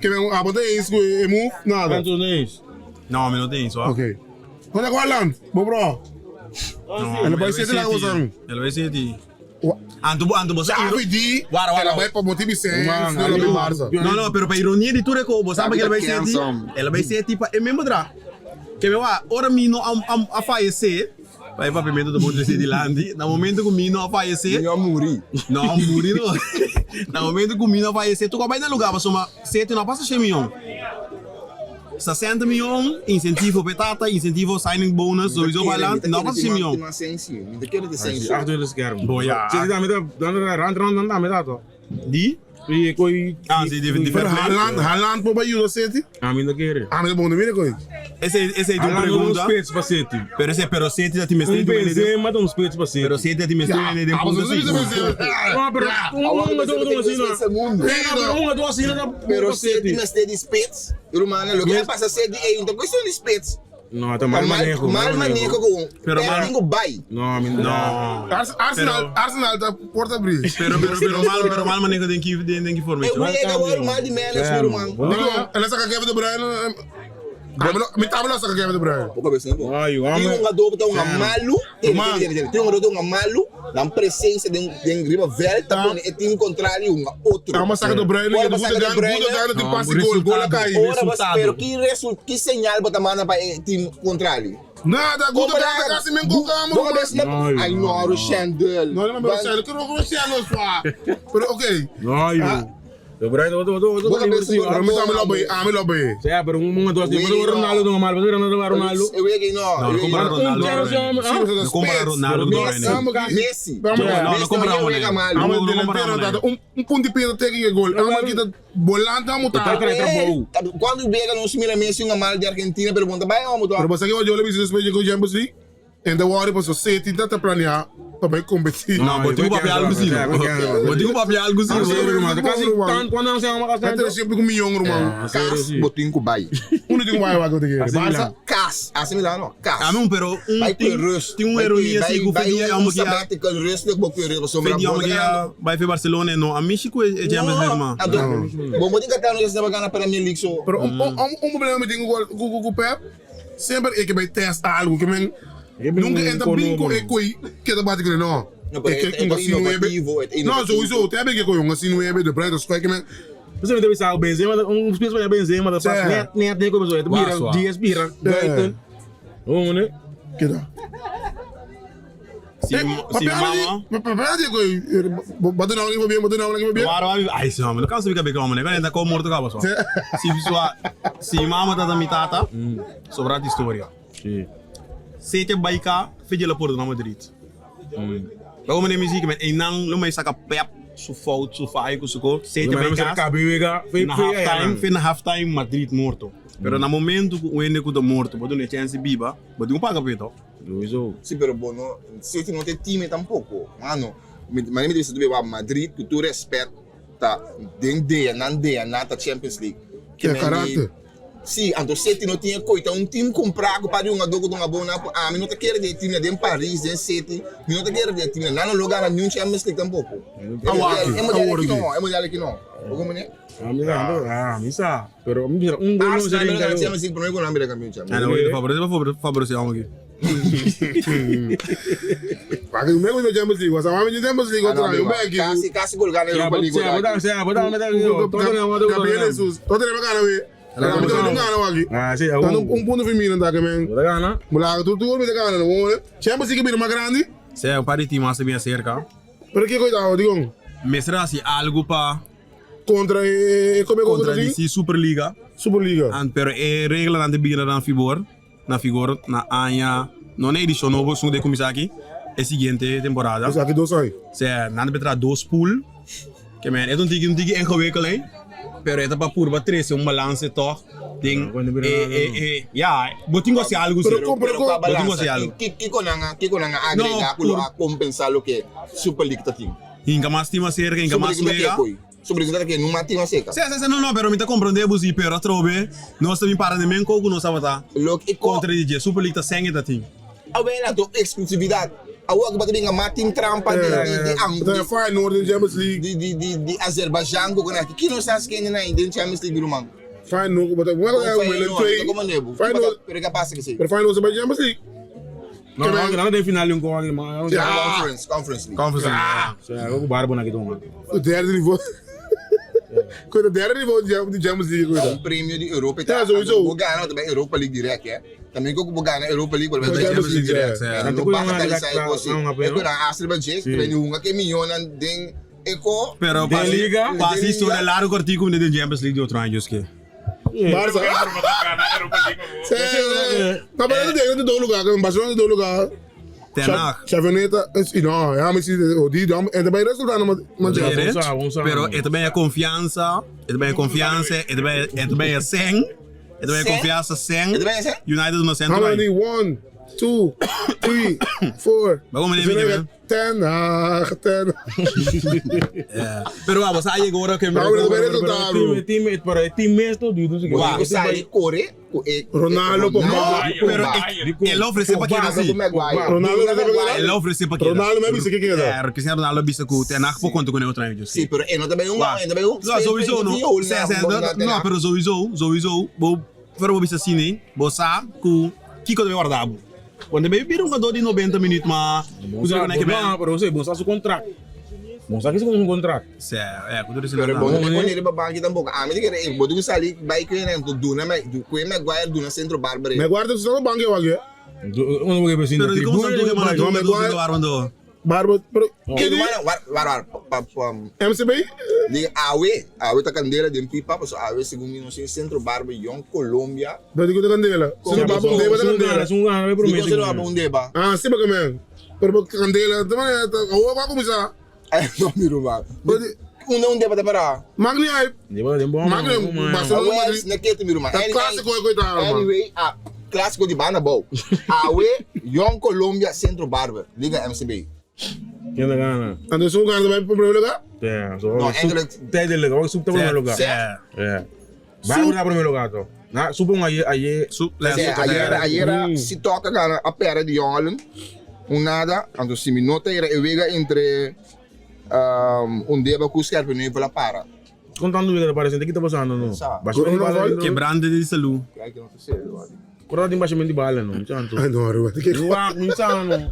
Speaker 3: ke men abo ta eens cu e move? Nada.
Speaker 5: Anto no eens.
Speaker 6: No, mi no ta eens hoor.
Speaker 3: Ok. Bo ta cu land, bo bro?
Speaker 6: No,
Speaker 3: El a bai seti laga bo san.
Speaker 6: El a bai seti. Anto bo, anto bo sa.
Speaker 3: Xavi di,
Speaker 6: Wara, wara.
Speaker 3: el a bai pa motibu di sens,
Speaker 5: Man,
Speaker 3: no el a bai Barca.
Speaker 6: No, no, pero pa ironia di tur e ko, bo sa pa ke el a bai seti? El a bai seti pa e mesmo dra. Ke mi wak, ora mi no a, a, a fayesé, pa e papiamentu ta bon trese dilanti, na momento ku mi no a fayesé.
Speaker 4: Mi no a muri.
Speaker 6: No a muri no. Na momento ku mi no a fayesé, tur ku a bai na lugar pasobra seti no a pasa shen miyon. 60 miyon, insentivo p'e tata, insentivo signing bonus, sowieso pa adelante, no pasa 100 miyon.
Speaker 4: Mi ta kere te sensi.
Speaker 5: Achter de schermen.
Speaker 6: Bo ja.
Speaker 5: Zit die met dan rand rand dan met dat toch?
Speaker 6: Di?
Speaker 5: Die koi.
Speaker 6: Ah, si, di
Speaker 3: Pero
Speaker 6: fair play.
Speaker 3: Haaland, Haaland por bay yuda City?
Speaker 5: Ah, mi no kere.
Speaker 3: Ah, mi ta bon mira koi.
Speaker 6: Esei esei ta un
Speaker 5: Haaland un
Speaker 6: pregunta.
Speaker 5: spits pa City.
Speaker 6: Pero ese pero City ta tin mester
Speaker 5: Un
Speaker 6: di un
Speaker 5: Benzema ta un spits pa City.
Speaker 6: Pero City ta tin mester di un
Speaker 3: Ah,
Speaker 6: punto
Speaker 3: boso
Speaker 6: si.
Speaker 3: no bisa
Speaker 5: No, pero un un un asina. Pero un un asina ta
Speaker 4: Pero City mester di spits. Rumannan, loke a pasa City ei no ta cuestion di spits.
Speaker 5: No, ta mal maneho.
Speaker 4: Mal maneho cu un.
Speaker 6: Pero mal.
Speaker 4: Tin cu bay.
Speaker 5: No, mi
Speaker 6: no.
Speaker 3: Arsenal, Arsenal ta porta abri.
Speaker 6: Pero pero pero mal pero mal maneho den ki den ki forma.
Speaker 4: E wega word mal di manage mi ruman.
Speaker 3: Digo, el a saca Kevin De Bruyne. Mi tabla a saca Kevin De Bruyne.
Speaker 4: Bo cabeza no bo.
Speaker 5: Ay,
Speaker 4: Tin un hungador ta hunga malu.
Speaker 3: Ruman.
Speaker 4: Tin un hungador ta hunga malu. Nan presencia den den riba veld ta pone e team contrario hunga otro.
Speaker 3: Amo saca De Bruyne,
Speaker 4: Ora bo saca De Bruyne.
Speaker 3: Gundogan tin pase gol, gol a cay.
Speaker 4: Ora bo pero ki result ki señal bo ta manda pa e team contrario?
Speaker 3: Nada, Gundogan ta casi men gol camo.
Speaker 4: Bo cabeza no. Ay no, Roshendel.
Speaker 3: No, no, Roshendel, que Roshendel swa. Pero okay.
Speaker 5: No, yo. De Bruyne, otro, otro, otro.
Speaker 4: Bo cabeza
Speaker 5: Sí,
Speaker 3: Pero mi tambe lo bay, ami lo bay.
Speaker 5: Sí, pero un un dos, pero Ronaldo no mal, pero Ronaldo Ronaldo.
Speaker 4: E wega no.
Speaker 6: No, no compara Ronaldo.
Speaker 3: Sí,
Speaker 6: No compara Ronaldo con De Bruyne.
Speaker 4: Messi.
Speaker 3: No,
Speaker 6: no compara
Speaker 4: Messi
Speaker 6: Ronaldo.
Speaker 3: Amo
Speaker 6: No, no
Speaker 3: delantero,
Speaker 6: compara
Speaker 3: tata, un un punto di tegen e gol. Amo kita volante amo ta.
Speaker 4: Quando vega não se mira Messi un mal de Argentina, pero bom também amo
Speaker 3: Pero você que eu le biso después de Champions League. En de worry paso City ta ta planea. Pa bai competi.
Speaker 6: No, bo tin ku papia algu si no. Bo tin ku papia algu si no.
Speaker 5: Kasi tan cuando nan se llama
Speaker 3: Ka tres siempre ku miyon ruman.
Speaker 4: Kas bo tin ku bai.
Speaker 3: Uno tin ku bai wak bo ta kere. Barca.
Speaker 4: Kas, AC Milan no, kas.
Speaker 6: Ami un pero un
Speaker 4: Bai
Speaker 6: tin
Speaker 4: kue rust.
Speaker 6: tin un
Speaker 4: Bai kue
Speaker 6: ironia si
Speaker 4: bai
Speaker 6: ku
Speaker 4: bai
Speaker 6: Fedi
Speaker 4: un
Speaker 6: amo ki a
Speaker 4: sabbatical rustig bo kue rust pasobra
Speaker 6: Fedi
Speaker 4: bo
Speaker 6: amo
Speaker 4: ta
Speaker 6: ki a
Speaker 4: ganando.
Speaker 6: bai fe Barcelona e no a mishi ku e Champions League
Speaker 4: No,
Speaker 6: man.
Speaker 4: anto bo bo tin Qatar no ta saba gana Premier League so.
Speaker 3: Pero un un un problema mi tin ku ku ku Pep semper e ke bai test algu ke men nunka e ta bin ku e koi ke ta bati kune no.
Speaker 4: No, pero
Speaker 3: E ke
Speaker 4: e ta
Speaker 3: un asi nuebe.
Speaker 4: innovativo, e ta
Speaker 3: No,
Speaker 4: innovativo.
Speaker 3: sowieso te ke koi un asi nuebe de Bruyne ta scoy ke men.
Speaker 5: Você me bisa Benzema, un spits pa Benzema, ta pas net net net como so, ta bira dies bira buiten. Oh, ne?
Speaker 3: Keda.
Speaker 6: Si si mama.
Speaker 3: Papia di koi batu na ki bien, batu na ki bien.
Speaker 6: Waro waro ai si mama, no kansa bika bika mama, ne kan ko morto kaba so. Si sua si mama tata mi tata, sobra di historia.
Speaker 5: Si.
Speaker 6: Sete baika fedje la porta na Madrid. Bago mane mi zie met enang lo mai saka pep su fout su fai ku su ko. Sete baika. Na half time, fe na half time Madrid morto. Pero na momento ku wende ku ta morto, bo duna chance biba, bo tin ku paga pe to.
Speaker 5: Sowieso.
Speaker 4: Si pero bo no City no ta e team tampoco. Mano, mi mane mi ta bisa tu beba Madrid ku tur respet ta den DNA nan DNA ta Champions League.
Speaker 3: Ke karakter.
Speaker 4: Si, anto City no tin e koita un team kumprá ku pa di hungadó ku ta hunga bon nan ku ami no ta kere di e team nan den Paris den City mi no ta kere di e team nan nan no lo gana niun Champions League tampoko. E
Speaker 3: Awor
Speaker 4: mundial e mundial
Speaker 3: aki,
Speaker 4: aki no e mundial aki no. Bo komprende?
Speaker 5: Ami sa, ami sa, pero mi bisa un gol no
Speaker 4: Arsenal
Speaker 5: seria
Speaker 4: lo gana
Speaker 5: incayo.
Speaker 4: Champions League prome ku nan bira kampion Champions.
Speaker 6: Ana wei favorece pa favorece amo aki.
Speaker 3: Wak mi ku Champions League, wasa wami Champions League otra, yo beki.
Speaker 4: Kasi kasi gol gana Europa League
Speaker 5: Sea,
Speaker 4: otra.
Speaker 5: bota, sea, bota, bota, bota,
Speaker 3: Gabriel Jesus. Tottenham a gana we. Tottenham a gana waki.
Speaker 5: Ah, si,
Speaker 3: Dan un punto fi Milan ta ke men.
Speaker 5: Bota gana.
Speaker 3: Mulaga tur tur mi ta gana no. Champions League bira mas grandi.
Speaker 6: Sea, un par di team a bini acerca.
Speaker 3: Pero kiko ta digon?
Speaker 6: Mester hasi algo pa
Speaker 3: Contra e come
Speaker 6: contra di Superliga.
Speaker 3: Superliga.
Speaker 6: An pero e reglanan ta bira na fibor. Na figor na aña no na edicion nobo esun de cuminsa aki e siguiente temporada.
Speaker 3: Pues aki dos aña.
Speaker 6: Sea nan ta traha dos pool ke men e ta un tiki un tiki ingewikkeld ey pero e ta pa purba trece un balance toch den e e e ya bo tin cu haci algo si
Speaker 3: Pero
Speaker 4: Pero cua
Speaker 6: bo tin cu haci
Speaker 4: balansa?
Speaker 6: algo.
Speaker 4: Kiko nan a kiko nan a agrega cu lo a compensa loke Super League ta tin?
Speaker 6: Hinca mas team acerca hinca
Speaker 4: Super
Speaker 6: mas
Speaker 4: League ta
Speaker 6: wega.
Speaker 4: ke koy? Sobre cu ta ke numa tin aseca.
Speaker 6: Si, si, si, no, no, pero mi ta comprende bo si, pero atrobe nos ta bin para den men cu nos tabata
Speaker 4: Loke e
Speaker 6: contra di dje. Super League ta senge ta tin.
Speaker 4: Awel anto exclusividad. Awor cu bo ta bin a Martin Trampa di di di Ang
Speaker 3: Ta Feyenoord den Champions League.
Speaker 4: di di di di Azerbaijan cu cu ki nos ta skende na den Champions League mi ruman.
Speaker 3: Feyenoord cu bo ta
Speaker 4: Con
Speaker 3: Willem
Speaker 4: Feyenoord,
Speaker 3: II.
Speaker 4: ta como nebo.
Speaker 3: Feyenoord.
Speaker 4: Pero ke pasa ke si?
Speaker 3: Pero Feyenoord ta bay Champions League.
Speaker 5: No, no, no, den final un con man.
Speaker 3: Ja.
Speaker 4: Conference, Conference League.
Speaker 6: Conference League.
Speaker 3: Ah.
Speaker 5: Ja, ook barbo na kitonga.
Speaker 3: O derde niveau. Coisa, derde niveau di Champions League, coisa.
Speaker 4: Un premio di Europa.
Speaker 3: Ja, sowieso.
Speaker 4: Bo gana tambe Europa League direct, hè. Tambe ku bo gana Europa League, bo
Speaker 3: Champions
Speaker 4: Champions League
Speaker 3: League
Speaker 4: direct.
Speaker 6: ja.
Speaker 4: No bagatalisá e kos. E ku nan Azerbaijan, ku nan hunga ke miyonan den e ko.
Speaker 6: Pero
Speaker 5: De Liga.
Speaker 6: Pasi historia largo cortico den Champions League di otro año, ke.
Speaker 3: Barça. Sí, No, pero é de dois lugar, Barcelona de dois lugar.
Speaker 6: Ten Hag.
Speaker 3: Xavi y no, ja, maar si di dan en daarbij resultaat maar
Speaker 6: Manchester.
Speaker 5: Gonzalo,
Speaker 6: Pero e tambe e confiansa, e tambe e confiansa, e tambe e tambe e sen, e tambe e
Speaker 4: Sen?
Speaker 6: confiansa sen.
Speaker 4: E tambe e sen?
Speaker 6: United no sen
Speaker 3: How many?
Speaker 6: também.
Speaker 3: One, two, three, four.
Speaker 6: Maar kom maar even,
Speaker 3: Ten, ah, ten.
Speaker 6: Pero vamos, ahí llegó ahora que
Speaker 3: Nou, dat ben resultaat.
Speaker 5: Team, pero het team meestal duurt dus
Speaker 4: Bo tin sali kore ku e
Speaker 3: Ronaldo, Pogba.
Speaker 6: Pero el ofrece pa
Speaker 4: Pogba
Speaker 6: keda
Speaker 4: ku
Speaker 6: si.
Speaker 4: Maguire.
Speaker 3: Ronaldo
Speaker 4: Duna
Speaker 3: no sabe
Speaker 4: Maguire.
Speaker 6: El ofrece pa keda.
Speaker 3: Ronaldo me avisa que queda.
Speaker 6: Eh, Cristiano Ronaldo bisa ku Ten Hag por conta con otro año.
Speaker 4: Sí, pero e no ta bay un,
Speaker 6: Waar?
Speaker 4: e no ta bay un.
Speaker 6: No, sowieso no. Sí, sí, no, no, pero sowieso, sowieso, bo pero bo bisa sine, bo sa ku Kiko debe guardar bo. Quando debe bir un jogador de 90 minutos, maar ku se que
Speaker 5: Não, pero você, bom, sa contrato. Bom, sa que um contrato.
Speaker 6: Sí, eh, ku dure
Speaker 4: Pero bo no te pone riba banki tampoco. A mi te kere, bo tin sali bay ku e duna ku e Maguire duna centro Barbara.
Speaker 3: Me guarda se no banco aqui.
Speaker 5: Uno porque precisa.
Speaker 6: Pero como são tu mano,
Speaker 3: No,
Speaker 6: tu
Speaker 3: Maguire.
Speaker 6: Armando.
Speaker 3: Barba, pero
Speaker 4: Que mana, war war pa pa
Speaker 3: MCB?
Speaker 4: Di awe, awe ta candela den pipa, paso awe segun mi no sin centro Barba Young Colombia.
Speaker 3: Pero digo de candela. Se no baba un deba de candela.
Speaker 5: Um gana,
Speaker 4: Di ko sila ba un deba?
Speaker 3: Ah, sim, porque man. Pero candela, também, agora vai começar.
Speaker 4: Ay, no mi ruba. Un un deba ta para.
Speaker 3: Magni aí. Magni, Barcelona,
Speaker 4: Awe
Speaker 3: Madrid.
Speaker 4: na keto mi ruba.
Speaker 3: Ta clássico é coitado, mano.
Speaker 4: Anyway, ah, clássico di banda bou. Awe Young Colombia Centro Barber, Liga MCB.
Speaker 5: Ken ta gana?
Speaker 3: Anto esun gana ta bai pa primer lugar?
Speaker 5: Ja, so
Speaker 4: No, eigenlijk
Speaker 5: tijdelijk, hoor, soep ta primer lugar.
Speaker 6: Ja.
Speaker 5: Ja. Waar ta primer lugar to? Na, supong aye aye.
Speaker 6: Soep,
Speaker 4: Sí, ayera, ayera, si toca gana a pera di Jongeling, un nada, anto si mi nota era e wega entre um, un deba ku Scherpenheuvel a para.
Speaker 5: Contando wega ta parece, kita pasando no.
Speaker 4: Sa.
Speaker 5: Baixamento di bala. no.
Speaker 6: Quebrante de salud.
Speaker 4: Kijk, no te serio, wadi.
Speaker 5: Corda tin baixamento di bala no, santo.
Speaker 3: Ai no, Aruba. Ke
Speaker 5: Wak, mi sano.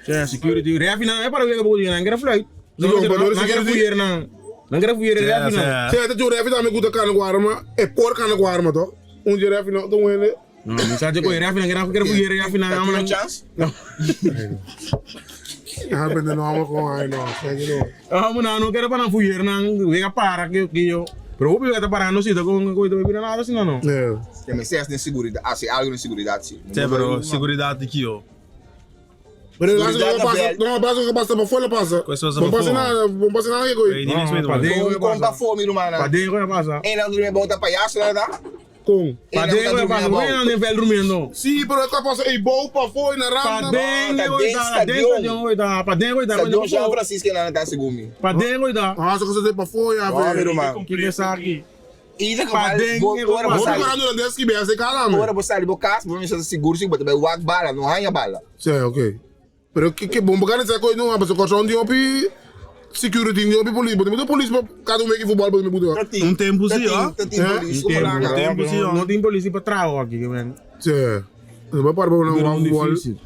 Speaker 5: Sí, security. Refi na, é para wega bogo di, nan kera fluit.
Speaker 3: Digo, pero
Speaker 5: Nan kera
Speaker 3: security-
Speaker 5: fuyer nan. Nan kera fuyer refi nan.
Speaker 3: Se ta ju refi tambe ku ta kana ku arma, e por kana ku arma to. Un je refi no, to wende.
Speaker 5: No, mi sa ko refi nan kera kera fuyer refi nan.
Speaker 4: Ta tin un chance?
Speaker 3: Ah, bende no amo con ai no, se no.
Speaker 5: Ah, mo na no kera pa nan fuyer nan, wega para que que yo. Pero hopi wega ta parando si ta con con ta bira nada si no no.
Speaker 3: Yeah.
Speaker 4: Que me seas de seguridad, ah, si algo de seguridad, sí.
Speaker 6: Sí, pero seguridad aqui, ó.
Speaker 3: Pero laatste
Speaker 4: Seguridad
Speaker 3: que pasa,
Speaker 4: na
Speaker 3: no, pasa que pasa pa fora pasa.
Speaker 6: Cosa pasa
Speaker 3: Não
Speaker 6: pa
Speaker 3: pasa
Speaker 6: fora.
Speaker 3: nada, não pasa nada que coi.
Speaker 6: Ei, niks mee
Speaker 5: Pa
Speaker 6: doen.
Speaker 5: den
Speaker 4: Con con pa fo, mi rumana.
Speaker 5: Pa den ko pasa.
Speaker 4: En dan durmi bota payaso, nada.
Speaker 3: Com.
Speaker 5: Pa den ko pasa. Wega nan den vel durmiendo.
Speaker 3: Sí, pero que pasa ei bou pa fora na
Speaker 5: Pa
Speaker 3: randa.
Speaker 5: den
Speaker 4: ta
Speaker 5: ko
Speaker 4: den
Speaker 5: ta, den
Speaker 4: stadion.
Speaker 5: stadion ko ta, pa den ko ta.
Speaker 4: Stadion Jean Francisco nada tá segundo mi.
Speaker 5: Pa den ko ta.
Speaker 3: Ah, só que você pa fora,
Speaker 4: No, mi
Speaker 3: velho.
Speaker 4: rumana.
Speaker 5: Que que sa aqui?
Speaker 4: Ieder
Speaker 5: Pa
Speaker 4: geval,
Speaker 5: den
Speaker 4: bo-
Speaker 5: ko
Speaker 4: ora bo
Speaker 3: Vou
Speaker 4: sali-
Speaker 3: parando na desk que se cara,
Speaker 4: ora
Speaker 3: mano.
Speaker 4: bo sali bo cas, bo mi sa seguro si bo te bij wak bala, no hanya bala.
Speaker 3: Sí, ok. Pero que que bomba cara se coi não, mas o colchão de opi security de opi polícia, mas polícia cada um meio que futebol, mas me budo.
Speaker 6: Um tempo sim, ó.
Speaker 4: Tem
Speaker 3: É?
Speaker 4: polícia,
Speaker 6: Um tempo,
Speaker 4: como
Speaker 6: um
Speaker 4: lá,
Speaker 6: tempo sim, ó.
Speaker 5: Não tem polícia para trago aqui, man.
Speaker 3: Sí. Não vai parar para
Speaker 5: Não
Speaker 3: não futebol.
Speaker 5: difícil.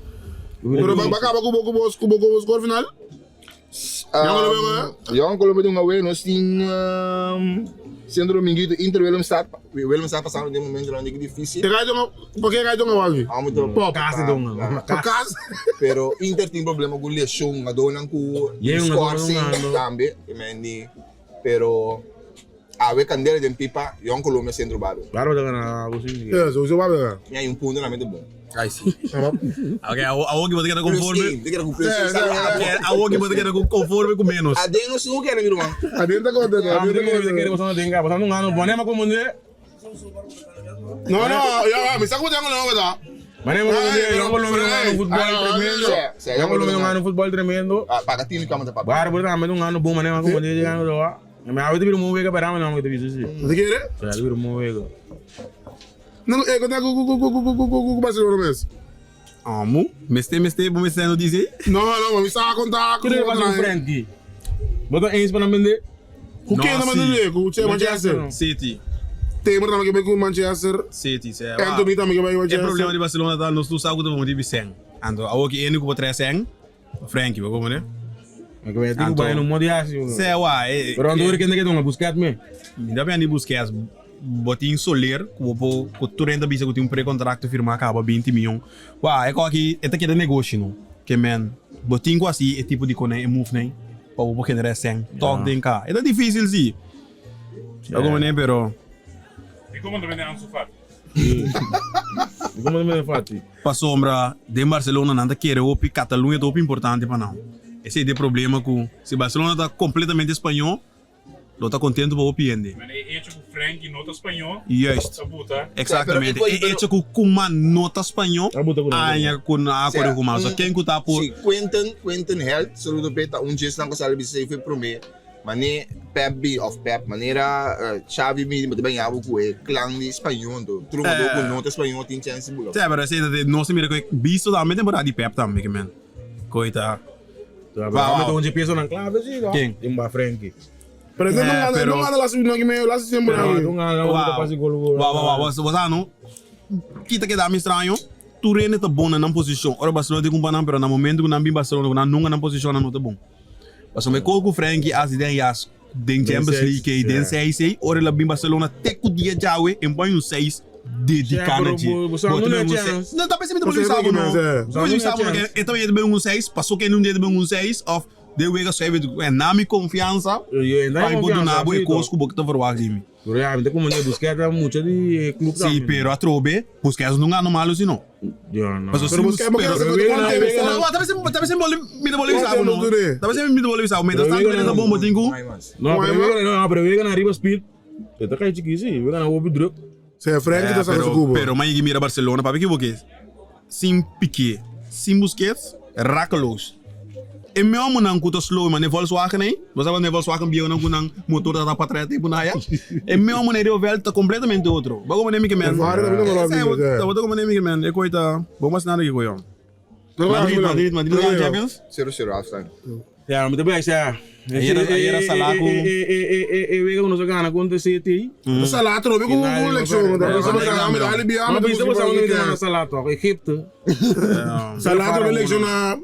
Speaker 3: Pero vai acabar com o com o com o score final?
Speaker 4: Jong Colombia doen away, nós tem Centro Dominguito, Inter Willemstad. Willemstad passando de momento lá difícil.
Speaker 3: Te cai jonga, por que cai jonga wagi?
Speaker 4: Ah, muito
Speaker 3: Pop.
Speaker 5: Casa dong.
Speaker 3: Pa casa.
Speaker 4: Pero Inter tem problema com lesão, adonan com
Speaker 5: Yeah, um
Speaker 4: scoring
Speaker 5: adonan,
Speaker 4: também, e men ni. Pero a ver candela de pipa, Jong Colombia centro baro.
Speaker 5: Claro, tá ganando algo assim.
Speaker 3: É, sou sou vai.
Speaker 4: E aí um ponto na mente bom.
Speaker 6: Ai, sim. Ok, a o que você quer
Speaker 4: Plus
Speaker 6: conforme.
Speaker 4: één, ik krijg een plus
Speaker 3: Ja,
Speaker 4: één.
Speaker 3: ja, ja.
Speaker 6: Ok, A o que você quer conforme com menos.
Speaker 4: A den no se quer, meu irmão.
Speaker 3: Adianta conta,
Speaker 5: Ah,
Speaker 3: adianta
Speaker 5: não quero
Speaker 3: conta.
Speaker 5: você não tem, você não ganha, boné como né?
Speaker 3: No, no, ya, me saco de não, tá?
Speaker 5: Mané como né? Jong Colombia não ganha futebol
Speaker 3: Ay,
Speaker 5: tremendo.
Speaker 4: sí,
Speaker 5: Jong Colombia não ganha futebol tremendo.
Speaker 4: Ah, paga tino kama tá
Speaker 5: Bárbaro também não ganha bom, mané como né? Ganha do. Me awe te viro vega para não que te visto sim.
Speaker 3: Você quer?
Speaker 5: Já te viro vega.
Speaker 3: Não, é que com com com com com com Barcelona mesmo.
Speaker 6: Amo. Meste, meste, bom meste não dizer.
Speaker 3: Não, não, mas me saco contar
Speaker 5: Que deve fazer o Frankie? Bota eens para vender.
Speaker 3: Com quem não
Speaker 6: Não,
Speaker 3: manda com o Manchester.
Speaker 6: City.
Speaker 3: Temer também que vem com Manchester.
Speaker 6: City, cê.
Speaker 3: Anthony também que vem com
Speaker 6: É
Speaker 3: Manchester.
Speaker 6: problema de Barcelona tá nós tu sabe que vamos de 100. Ando, a o que único para 100. Frank, vou como né?
Speaker 5: É que vai ter que vai no modo assim.
Speaker 6: Cê, uai.
Speaker 5: Pero andor que que não buscar me.
Speaker 6: Me dá bem de Busquets, botin Soler, que o que tu renda bisa que tem um pré-contrato firmar acaba 20 milhões. Uai, é que aqui, é que é negócio, não? Que man, botin com assim, é tipo de cone, é move, né? Para o generar 100, toque den cá. É difícil, sim. Alguma nem, pero
Speaker 7: E como também é Ansu Fati?
Speaker 5: Como me fati?
Speaker 6: pa sombra de Barcelona nada querer opi Catalunha é importante para não. Esse é o problema com se Barcelona está completamente espanhol, não está contente com o opi ende.
Speaker 7: Mas é hecho com Frank nota espanhol.
Speaker 6: Juist.
Speaker 7: Sa puta.
Speaker 6: Exatamente.
Speaker 4: Pero-
Speaker 6: E hecho com kuma nota espanhol,
Speaker 5: Ah, buta com nada.
Speaker 6: anha com a cor com mas quem que tá por
Speaker 4: Sim, Quentin, Quentin Held, saludo peta, um dia não consegue ser foi pro me. Mané Pep B of Pep, maneira Xavi me mas também algo com ele, clã de espanhol, do truco do com nota espanhol tem chance bulo.
Speaker 6: Sim, pero esse é não se mira que visto também temporada de Pep também, que man. Coita.
Speaker 5: Tá,
Speaker 6: Wow.
Speaker 5: mas onde pensa na clave assim, ó.
Speaker 6: Quem?
Speaker 5: Imba Frankie.
Speaker 3: Pero não
Speaker 6: É,
Speaker 3: gana,
Speaker 6: pero-
Speaker 3: não gana lá subindo aqui meio, lá sempre.
Speaker 5: Não ganha, não
Speaker 6: Wow.
Speaker 5: passa gol.
Speaker 6: Wow, wow, wow. Você você não? Kita que dá me estranho. Turene tá bom na posição. Ora Barcelona tem um banana, pero no momento que não bem Barcelona, não nunca na posição não tá bom. Mas me colgo Frank as den jas den Champions
Speaker 5: seis,
Speaker 6: League, den
Speaker 5: yeah.
Speaker 6: 6 6, ora lá bem Barcelona te ku dia jawe em põe um 6 dedicado
Speaker 5: pero
Speaker 6: de.
Speaker 5: você não é chance.
Speaker 6: Não, tá pensando que
Speaker 3: Você
Speaker 6: você sabe
Speaker 3: não
Speaker 6: não.
Speaker 3: é.
Speaker 6: Você sabe
Speaker 5: Você não é
Speaker 6: que então ele bem um 6, passou que não dia bem um 6 of de wega serve é na minha confiança. Pai bodo nabo e cosco bo que tá verwacht de mim.
Speaker 5: Pero ya, me como ne buscar mucho de club
Speaker 6: Sim, pero a trobe, Busquets não ganha malo sino.
Speaker 5: Ya, no.
Speaker 6: Mas
Speaker 3: Pero Busquets, porque
Speaker 6: pero
Speaker 3: você
Speaker 6: Pero talvez talvez me dá bola
Speaker 3: Quanto
Speaker 6: não.
Speaker 3: tempo durou?
Speaker 6: Talvez me dá bola sabe, mas tanto ele tá bom botinho.
Speaker 5: No, pero we gaan no, pero we gaan arriba speed. Dat kan je kiezen. We gaan op druk.
Speaker 3: Se Frank tá sacando
Speaker 6: Pero
Speaker 3: cubo.
Speaker 6: pero mas mira Barcelona, para que você sem Piqué, sem Busquets, rakeloos. E miomonan ku ta slow mane Volkswagen ei, bo sa mane Volkswagen bieunan ku nan motor ta ta patras te puna aya. E miomonan ei riba vèlt ta kompletamente otro. Bo komprende mi ke men? Bo ta komprende mi ke men? E koi ta bo mas nada ke koi yo. Madrid, Madrid, Madrid gana Champions?
Speaker 4: Sero sero halftime.
Speaker 5: Ya, mi ta bai sa.
Speaker 6: Ayera Salah ku.
Speaker 5: E wega ku nos a gana kontra City.
Speaker 3: Salah atrobe ku un lekshon.
Speaker 5: Ma bisa bo sa unda mi ta Salah tok, Egipto.
Speaker 3: Salah atrobe lekshon na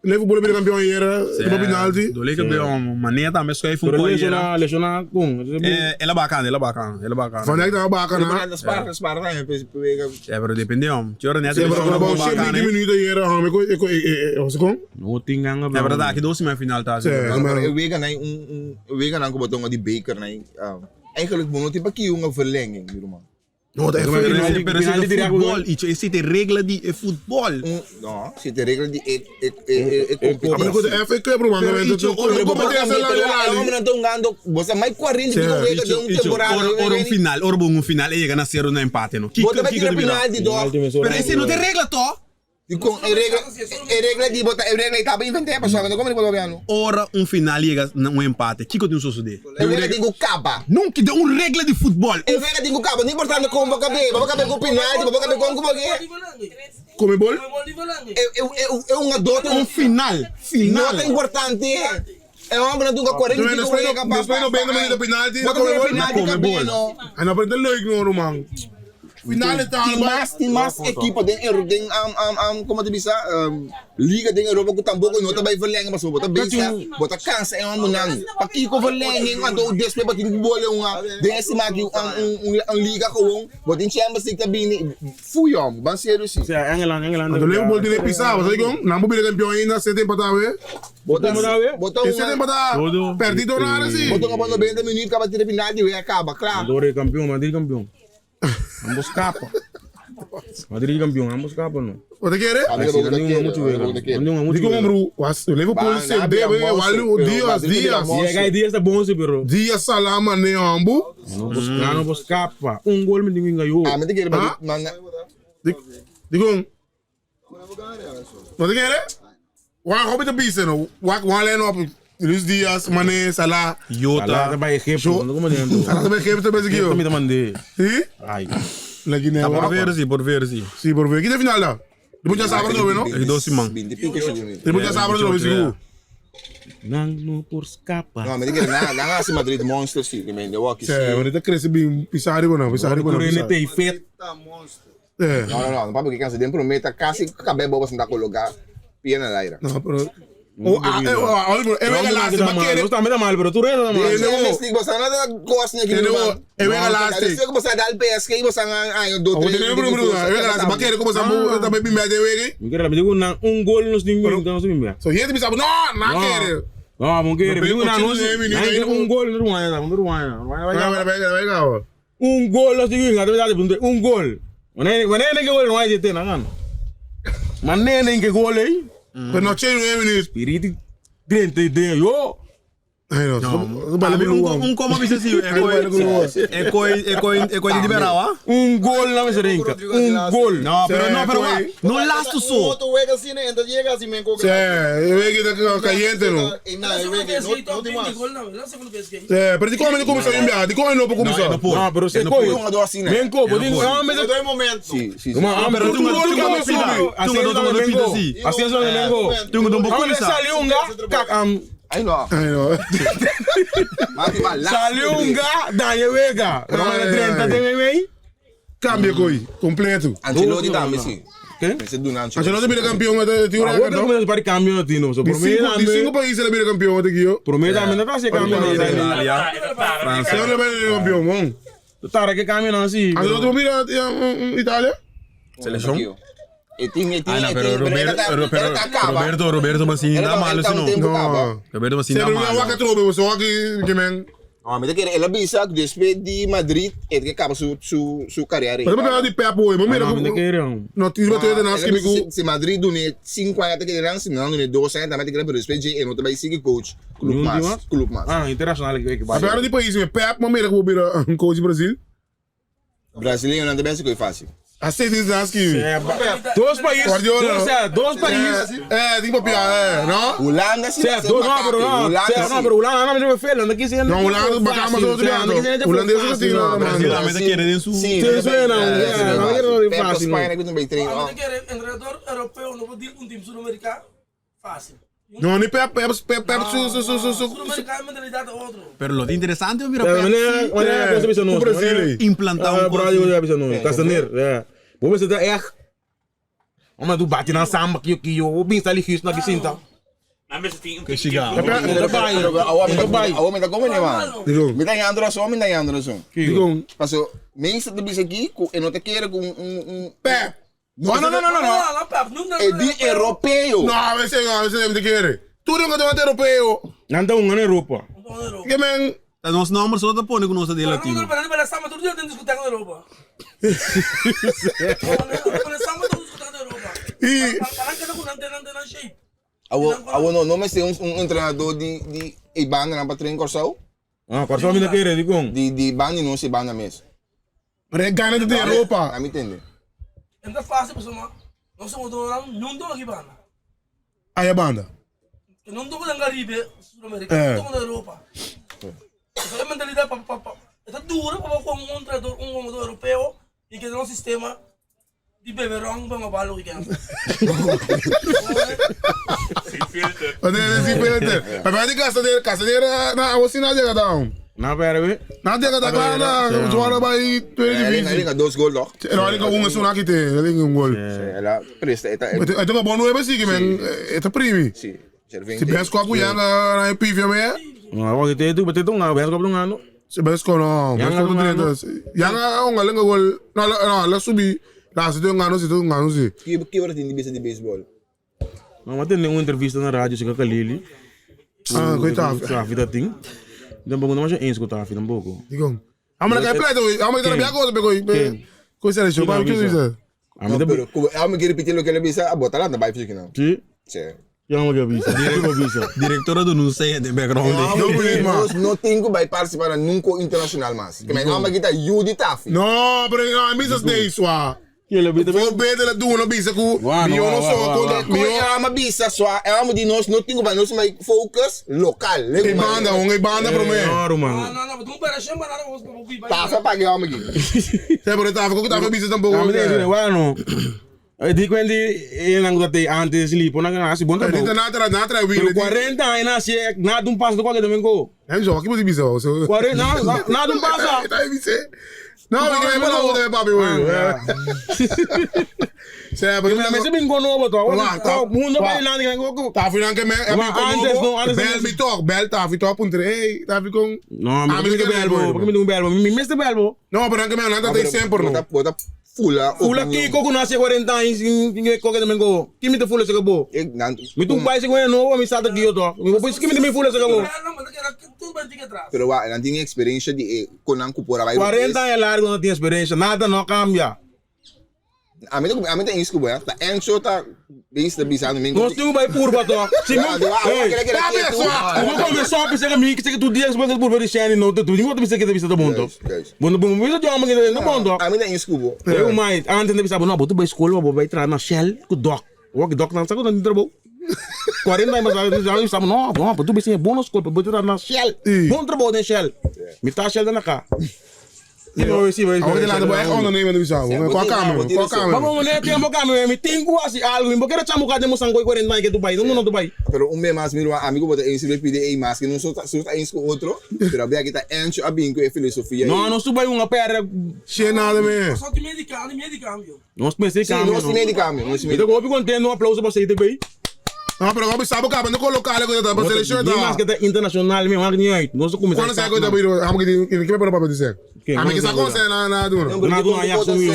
Speaker 3: Liverpool a bira kampeon ayera riba penalti.
Speaker 6: Dole kampeon, Mané tambe schuif un
Speaker 5: Pero
Speaker 6: ko ayera.
Speaker 5: lesiona, lesiona kon.
Speaker 6: El a baka, el a baka, el a baka.
Speaker 3: Van Dijk taba baka na.
Speaker 4: Spar, spar tambe pe wega.
Speaker 6: Sí, pero depende hom. Ti ora net
Speaker 3: Sí, pero
Speaker 6: lesiona
Speaker 3: bo
Speaker 6: bon baka
Speaker 3: 20
Speaker 6: ne.
Speaker 3: minuut ayera hom, e ko e e kon?
Speaker 5: No tin ganga
Speaker 6: Ja, pero ta aki dos semifinal ta.
Speaker 3: Sí.
Speaker 4: Pero e wega nan un un e wega nan ku bo tonga di beker nan eigenlijk bo no tin pa ki un verlenging mi ruman.
Speaker 3: No, ta e
Speaker 6: Pero
Speaker 3: final.
Speaker 6: ese, pero ese ta futbol, Icho, ese ta e regla di e futbol.
Speaker 4: No, si ta e regla di e e e e
Speaker 3: Pero ku
Speaker 4: competitie.
Speaker 3: ta FA Cup ruman,
Speaker 6: Pero Icho, ora
Speaker 4: Pero bo
Speaker 3: competencia
Speaker 4: pero
Speaker 3: la
Speaker 4: e
Speaker 3: la
Speaker 4: hombernan ta hungando, bo sa mai 40 y pico wega den un
Speaker 6: Icho,
Speaker 4: temporada.
Speaker 6: ora, ora un final, ora bo un final e yega na cero na empate no.
Speaker 4: Bo
Speaker 6: Kiko,
Speaker 4: ta bai
Speaker 6: kiko
Speaker 4: tira
Speaker 6: ta bira?
Speaker 4: penalti toch?
Speaker 6: Pero ese no ta e regla toch?
Speaker 4: Dikon e regla e regla di bo ta e regla i taba invent'é pasobra no komo di bo ta papia no.
Speaker 6: Ora un final yega na un empate, kiko tin sosodé?
Speaker 4: E regla tin ku kaba.
Speaker 6: Nunca den un regla di futbol.
Speaker 4: E regla tin ku kaba, no importante kon bo kab'é, bo por kab'é ku penalti, bo por kab'é kon ku bo ke.
Speaker 3: Come bol?
Speaker 4: E e e hungadó ta
Speaker 6: Un final, final.
Speaker 4: No ta importante. E hombernan tin ku 45 wega pa
Speaker 3: Despues 90 minuto penalti,
Speaker 4: Bo ta
Speaker 3: come
Speaker 4: mira
Speaker 3: bol?
Speaker 4: penalti kab'é no.
Speaker 3: Ai no pero ta leuk no ruman. Final e
Speaker 4: Tin
Speaker 3: tamba.
Speaker 4: mas, tin mas ekipo den Euro, den um, um, um, como te bisa, um, liga den Europa ku tampoco no ta bai verlengen pasobra bo ta bisa, bo ta cansa e hombernan. Pakiko verlenging anto despues bo tin ku bole un den e siman aki un, un, un, un liga gewoon, bo tin Champions League ta bini, fui hom, ban serio si.
Speaker 5: Sea, Engeland, Engeland.
Speaker 3: Anto Liverpool tin e pisa, bo sabi kon? Nan por bira campeon ainda, sete empata awe.
Speaker 4: Bo ta, bo ta
Speaker 3: E
Speaker 4: un,
Speaker 3: sete empata perdi door nada si.
Speaker 4: bo ta un 90 minuut kaba tira penalti wega kaba, kla.
Speaker 5: Andorra e campeon, Madrid campeon. Ambos capa. Madrid campeón, ambos capa no.
Speaker 3: Bo ta kere?
Speaker 4: A mi
Speaker 5: Ay, sí,
Speaker 4: ta
Speaker 5: nan
Speaker 4: kere,
Speaker 5: hunga mucho
Speaker 4: a mi
Speaker 5: wega.
Speaker 4: ta kere.
Speaker 5: Nan hunga mucho
Speaker 3: Dico
Speaker 5: wega.
Speaker 3: bro, was Liverpool
Speaker 4: Ba,
Speaker 3: se
Speaker 4: na bira
Speaker 3: debe
Speaker 4: monster,
Speaker 3: Walu
Speaker 4: pero
Speaker 3: Dias,
Speaker 4: Madrid bira
Speaker 3: Dias.
Speaker 4: monster.
Speaker 5: Y ay Diaz ta bon si, pero
Speaker 3: Dias Salah Mané hombo.
Speaker 5: no bos, no bos capa. Un gol mi tin yo.
Speaker 4: A mi ta kere
Speaker 3: Ah?
Speaker 4: Madrid, man,
Speaker 3: Dico, No ta kere? Wak hopi ta bisa no. Wak wan line up Luis Diaz, Mané, Salah.
Speaker 6: Jota.
Speaker 5: Salah ta bai Egipto. No como dentro.
Speaker 3: Salah ta bai Egipto bes
Speaker 5: Egipto mi ta mande.
Speaker 3: Si?
Speaker 5: Ai.
Speaker 3: La Guinea.
Speaker 6: Ta por ver si, por ver si.
Speaker 3: Si, por ver. Kita final da? Di mucha sabra trobe no?
Speaker 6: Aki dos siman.
Speaker 4: 20 pico siman.
Speaker 3: Di mucha sabra trobe sigur.
Speaker 5: Nan no por scapa.
Speaker 4: No, mi ta kere nan, nan hasi Madrid monster si, mi mende wak si.
Speaker 3: Si, Madrid ta crece bin pisa riba nan, pisa riba nan.
Speaker 5: Turene te fet.
Speaker 3: Eh.
Speaker 4: No, no, no, papi, que cansa den promé ta casi cabé bobo senta coloca pia na l'aire.
Speaker 3: No, pero Oh, ah, eh, oh, ah, oh, e wega laatste, maar kere.
Speaker 5: No ta mal, pero tur ta mal.
Speaker 4: Den Champions League, bosa na da kos ne
Speaker 3: Tene wo, e wega laatste.
Speaker 4: Después que bosa dal PSG, bosa nga año do
Speaker 3: Oh,
Speaker 4: tres.
Speaker 3: tene bro, bro, e wega laatste, maar kere como sa bo, ta be bimbe de wega.
Speaker 5: Mi kere, mi digo nan un gol nos ningun, nos ningun.
Speaker 3: So hier bisa no, na kere.
Speaker 5: No, mon kere, mi digo nan nos. Un gol no ruana, no ruana.
Speaker 3: Ruana, venga, venga.
Speaker 5: Un gol nos tin winga, un gol. Wanneer wanneer ke gol no hay te na Wanneer ke gol ei.
Speaker 3: Pero no che nueve minutos.
Speaker 5: Spiriti drente de yo.
Speaker 3: Ay no, no bala
Speaker 6: Un un como bisa si e koi e koi e koi e koi di berawa.
Speaker 5: Un gol na mesa rinca. Un gol.
Speaker 6: No, pero no, pero no lasto so.
Speaker 1: Otro wega así, entonces llega así, me
Speaker 3: Sí, wega ta caliente no. Eh, pero di come no começou em biá, di come no começou.
Speaker 5: No, pero se coi. Men ko, bo din ah me
Speaker 1: doy momento.
Speaker 4: Si, si.
Speaker 5: Ma,
Speaker 6: pero tu
Speaker 5: tu
Speaker 6: tu
Speaker 5: gol
Speaker 6: tu
Speaker 5: Así es
Speaker 6: tu
Speaker 5: donde mengo.
Speaker 6: si.
Speaker 5: Así es donde mengo.
Speaker 6: Tu tu
Speaker 5: Come salió un ga, kak am.
Speaker 4: Ay no.
Speaker 3: Ay no.
Speaker 5: Salió un ga, daño wega. Roma 30 de mei.
Speaker 3: Cambio coi, completo.
Speaker 4: Ancelotti tambe si.
Speaker 5: Qué?
Speaker 4: Mester duna Ancelotti.
Speaker 3: Ancelotti bira campeón até tio
Speaker 5: Agora
Speaker 3: record, no?
Speaker 5: começa para cambio no tino, so
Speaker 3: Di
Speaker 5: promete
Speaker 3: cinco, di cinco países ele bira campeón até aqui, yo.
Speaker 5: Promete tambe no tá se cambio no.
Speaker 6: Italia, Francia.
Speaker 3: Ele bira campeón, bom.
Speaker 5: Tara que cambio no si.
Speaker 3: Ancelotti bira Italia?
Speaker 6: Seleção?
Speaker 4: E tin, e tin,
Speaker 6: Ah, no,
Speaker 4: e
Speaker 6: pero
Speaker 4: tin,
Speaker 6: Roberto, Roberto, Roberto, Roberto Mancini
Speaker 4: Era
Speaker 6: dá malo,
Speaker 4: tá
Speaker 6: se
Speaker 4: um
Speaker 6: não.
Speaker 4: tempo
Speaker 3: No.
Speaker 6: Roberto Mancini dá
Speaker 3: Sempre bira
Speaker 6: malo.
Speaker 3: waka trobe, você waka que men.
Speaker 4: No, mi ta kere el a bisa ku despues di Madrid e ta kaba su su su carrera.
Speaker 3: Mas eu di Pep hoy, mas mira
Speaker 5: No, me quero.
Speaker 3: No, ti ba tuyo na
Speaker 4: El a
Speaker 3: skimi
Speaker 4: bisa
Speaker 3: ku.
Speaker 4: si si Madrid dune 5 aña ta kere nan, si nan dune 2 aña tambe ta kere pero despues dje e no ta bai sigui coach club
Speaker 5: Ni un
Speaker 4: mas,
Speaker 5: mas?
Speaker 4: club mas.
Speaker 5: Ah, internacional que que
Speaker 3: A pera di país, Pep, mas mira ku bira coach Brasil.
Speaker 4: Brasileño nan ta besi koe fácil.
Speaker 3: Así dice Naski.
Speaker 8: Dos pais.
Speaker 3: Guardiola.
Speaker 8: O sea, dos pais.
Speaker 3: Tin papia, no?
Speaker 4: Hulanda si
Speaker 8: O sea, dos, no, pero no.
Speaker 4: Hulanda
Speaker 8: O sea, no, pero Hulanda no me fue, no quise.
Speaker 3: No, Hulanda, bacán, más otro lado. Hulanda es así, no,
Speaker 6: Brasil tambe ta kere den su.
Speaker 4: Sí,
Speaker 8: Sí, suena, yeah, no quiero de fácil, no.
Speaker 4: Spanje ku bay train.
Speaker 5: Ah, mi ta kere entrenador europeo no por deal ku un team sudamericano fácil.
Speaker 3: No, ni Pep, Pep, Pep, Pep, su, su, su, su, su.
Speaker 5: Sudamericano mentalidad ta otro.
Speaker 6: Pero lo interesante mira
Speaker 8: Pero
Speaker 6: Pep
Speaker 8: wanneer,
Speaker 6: sí
Speaker 8: wanneer, cosa bisa
Speaker 3: Ku
Speaker 8: nos.
Speaker 3: Brasil, eh.
Speaker 6: implanta un
Speaker 8: Bro,
Speaker 6: cos.
Speaker 8: yo bisa nos. Castaner, ja. Bo mester ta echt. Oma du bati nan samba ki ki yo, bin sali hus na gisinta.
Speaker 7: Nan mester tin un
Speaker 6: Que siga.
Speaker 4: Pero awo mi ta come man.
Speaker 3: Digo,
Speaker 4: Mi ta yando rason, mi ta yando rason.
Speaker 3: digo,
Speaker 4: Paso, meeste te bisa aki ku e no te kere ku un
Speaker 3: Pep.
Speaker 4: No, no, no, no, no, no.
Speaker 5: No, Pep, nunca.
Speaker 4: E di europeo.
Speaker 3: No, a veces, a veces te quiere. Tú no te vas a europeo.
Speaker 8: Nan ta un na Europa.
Speaker 3: Que men,
Speaker 6: Ta nos nomber so ta pone ku nos ta di latino.
Speaker 5: Pero no, samba tur dia tin discoteca na Europa. Pero samba tur discoteca na Europa.
Speaker 3: Y-
Speaker 5: Paran keda ku nan den nan den nan shape.
Speaker 4: Awo, awo no, no mester un entrenador di e banda nan pa train Kòrsou.
Speaker 8: Ah, Kòrsou mi ta kere dikon.
Speaker 4: Di banda di nos e banda mes.
Speaker 3: Pero e gana di Europa.
Speaker 4: A mi tende.
Speaker 5: En ta fácil pasobra nos jugadornan no ta aki banda.
Speaker 3: Aya banda.
Speaker 5: No ta den Caribe, Sudamerika, no ta den Europa. Pasobra e mentalidad pa pa pa e ta duro pa bo con un entrenador un jugador europeo y keda den un sistema di bebe ron pa mabal loke ken.
Speaker 7: Sin filter.
Speaker 3: Sin filter. Pero di Castaner, Castaner na awo si na llega down.
Speaker 8: Na pera we.
Speaker 3: Na llega da klaar na Zwolle bij tweede divisie.
Speaker 4: Hij linga dos goal toch?
Speaker 3: No, hij linga un is un akite, hij linga un gol.
Speaker 4: Ela presta eta.
Speaker 3: Het is een nueve sí, men. Het is primi.
Speaker 4: Si.
Speaker 3: Si best kwa ku yanga na pifia me.
Speaker 8: No, wa te tu te tu nga best kwa nga no.
Speaker 3: Si best kwa no. Best kwa no. Yanga unga linga gol. No, no, la subi. La si tu nga no si tu nga no si.
Speaker 4: Ki ki ora tin di bisa di baseball?
Speaker 8: No, ma tende un entrevista na radio si Kalili.
Speaker 3: Ah, coitado.
Speaker 8: Tafi da ting. Dan bongo no mas eens ko tafi dan boko.
Speaker 3: Digo. Amo na kai play to, amo na biago to beko. Ko sele show pa ki bisa.
Speaker 8: A mi
Speaker 4: Pero amo que repetir lo que le bisa a botar lá na bai fique não.
Speaker 8: Si.
Speaker 4: Si.
Speaker 8: Ya mo que bisa. Director bisa.
Speaker 6: Directora do não sei de background.
Speaker 4: No, no tenho vai participar nunca internacional mais. Que me amo que tá Yudi Tafi.
Speaker 3: No, pero no, mi sa days wa. Voor beter doen, no bisa ku. Mi no so ko
Speaker 4: mi ama bisa so amo di nós no tenho vai nós mai focus local.
Speaker 3: E banda, un e banda pro me.
Speaker 8: No, man.
Speaker 5: No, no, no, pero siempre nada vos
Speaker 4: Tafa pague amo aqui.
Speaker 3: Se pero tafa ko tafa bisa tampoco.
Speaker 8: Ah, me bueno. Di quindi e nango te antes li pona na si bonta.
Speaker 3: Di na tra na tra
Speaker 8: Pero 40 anos na nada um passo do qualquer domingo.
Speaker 3: É jo, aqui você bisa.
Speaker 8: 40 nada um passo.
Speaker 3: Tá bisa. No, mi kaya pala ako papi mo. Sɛ,
Speaker 8: Porque me se bingo nobo to.
Speaker 3: Wa,
Speaker 8: Mundo pa ilan kan ko.
Speaker 3: Tafi nang keme,
Speaker 8: antes no, antes
Speaker 3: bel mi toch, bel tafi toch puntre. Hey, tafi kong.
Speaker 8: No, mi mi bel bo, porque mi dum bel bo, mi meste bel bo.
Speaker 3: No, pero nang keme nang tay sempre no.
Speaker 4: Bota fula.
Speaker 8: Fula ki ko kuno hace 40 anos in ko que domingo. Ki mi te fula se bo. Mi tu pai se ko no, mi salta ki yo to. Mi bo ki mi te mi fula se bo.
Speaker 4: Pero wa, não tinha experiência de com ang kupora vai.
Speaker 8: 40 anos largo não tinha experiência, nada não cambia.
Speaker 4: A mim a mim tem isso que tá Enzo tá bem estabilizado mesmo.
Speaker 8: Nós temos vai purba to. Se não, eu vou começar a pensar que mim que tu dias você purba de shine não tu não pensar que deve ser bom to. Bom bom bom isso eu que não bom to.
Speaker 4: A mim tem isso que
Speaker 8: Eu mais antes de pensar não, tu vai escola, vou vai entrar na Shell com doc. O que doc não sabe não trabalho. 40 anos já sabe não, não, tu vai ser bom na escola, vou entrar na Shell. Bom trabalho na Shell. Me tá Shell na cá.
Speaker 3: Sim, sim. Awak de laat echt ondernemen nu zo. Qua kamer, qua kamer.
Speaker 8: Vamos meneer, tiempo kamer, mi tengo así algo, mi porque era chamo cada mo sangoy 40 anos que Dubai, não não Dubai.
Speaker 4: Pero um mês mais miro amigo bota em se pide ei mais que não sou sou tá eens com outro, pero abia que tá encho a binco e filosofia.
Speaker 8: Não, não subai uma perna.
Speaker 3: Che nada me.
Speaker 5: Só de meio de câmbio, meio de câmbio.
Speaker 8: Nós pensei
Speaker 4: câmbio. Nós meio de câmbio, nós
Speaker 8: meio. Então, eu contente, um aplauso para você também.
Speaker 3: Não, pero vamos sabe que não colocar algo da para seleção
Speaker 8: tá. Mas que tá internacional mesmo, não é? Nós começamos.
Speaker 3: Quando sai coisa para amo que que que para para dizer. A mim que sa com na na duro.
Speaker 8: Na duro aí assumiu.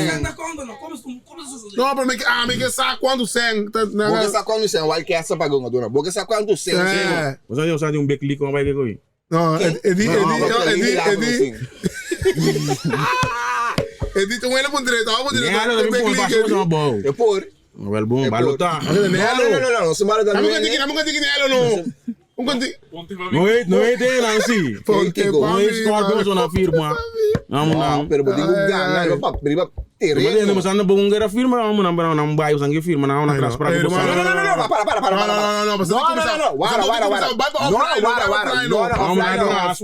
Speaker 3: Não, pero me a mim que sa quando sem.
Speaker 4: Porque sa quando sem, o que essa pagou na dona. Porque sa quando sem.
Speaker 8: Você já sabe um bekli com vai que
Speaker 3: Não, Edi Edi Edi Edi. Edi tu ele pondre, tá pondre.
Speaker 8: Não,
Speaker 4: É por.
Speaker 8: Wel bom, balota.
Speaker 4: No, no, no, no, no,
Speaker 3: Amo que diki, amo que diki nelo no. Un kanti.
Speaker 8: No weet, no weet eh, Nancy.
Speaker 3: Ponte
Speaker 4: Kiko.
Speaker 8: No weet, Scorpions na firma. Amo
Speaker 4: No,
Speaker 8: na.
Speaker 4: pero botingo gana, riba pa, riba
Speaker 8: Mas
Speaker 4: terreno.
Speaker 8: mas anda bom era firma, amo na na na baio sangue firma na na
Speaker 3: Ai,
Speaker 8: tras
Speaker 3: não.
Speaker 8: pra
Speaker 3: Ei,
Speaker 8: você.
Speaker 3: não,
Speaker 4: No, no, no, no, para, para, para,
Speaker 3: No,
Speaker 4: para.
Speaker 3: no, no, no,
Speaker 4: No, no, no, no, wara, wara, wara. No, wara, wara. No, no, offline,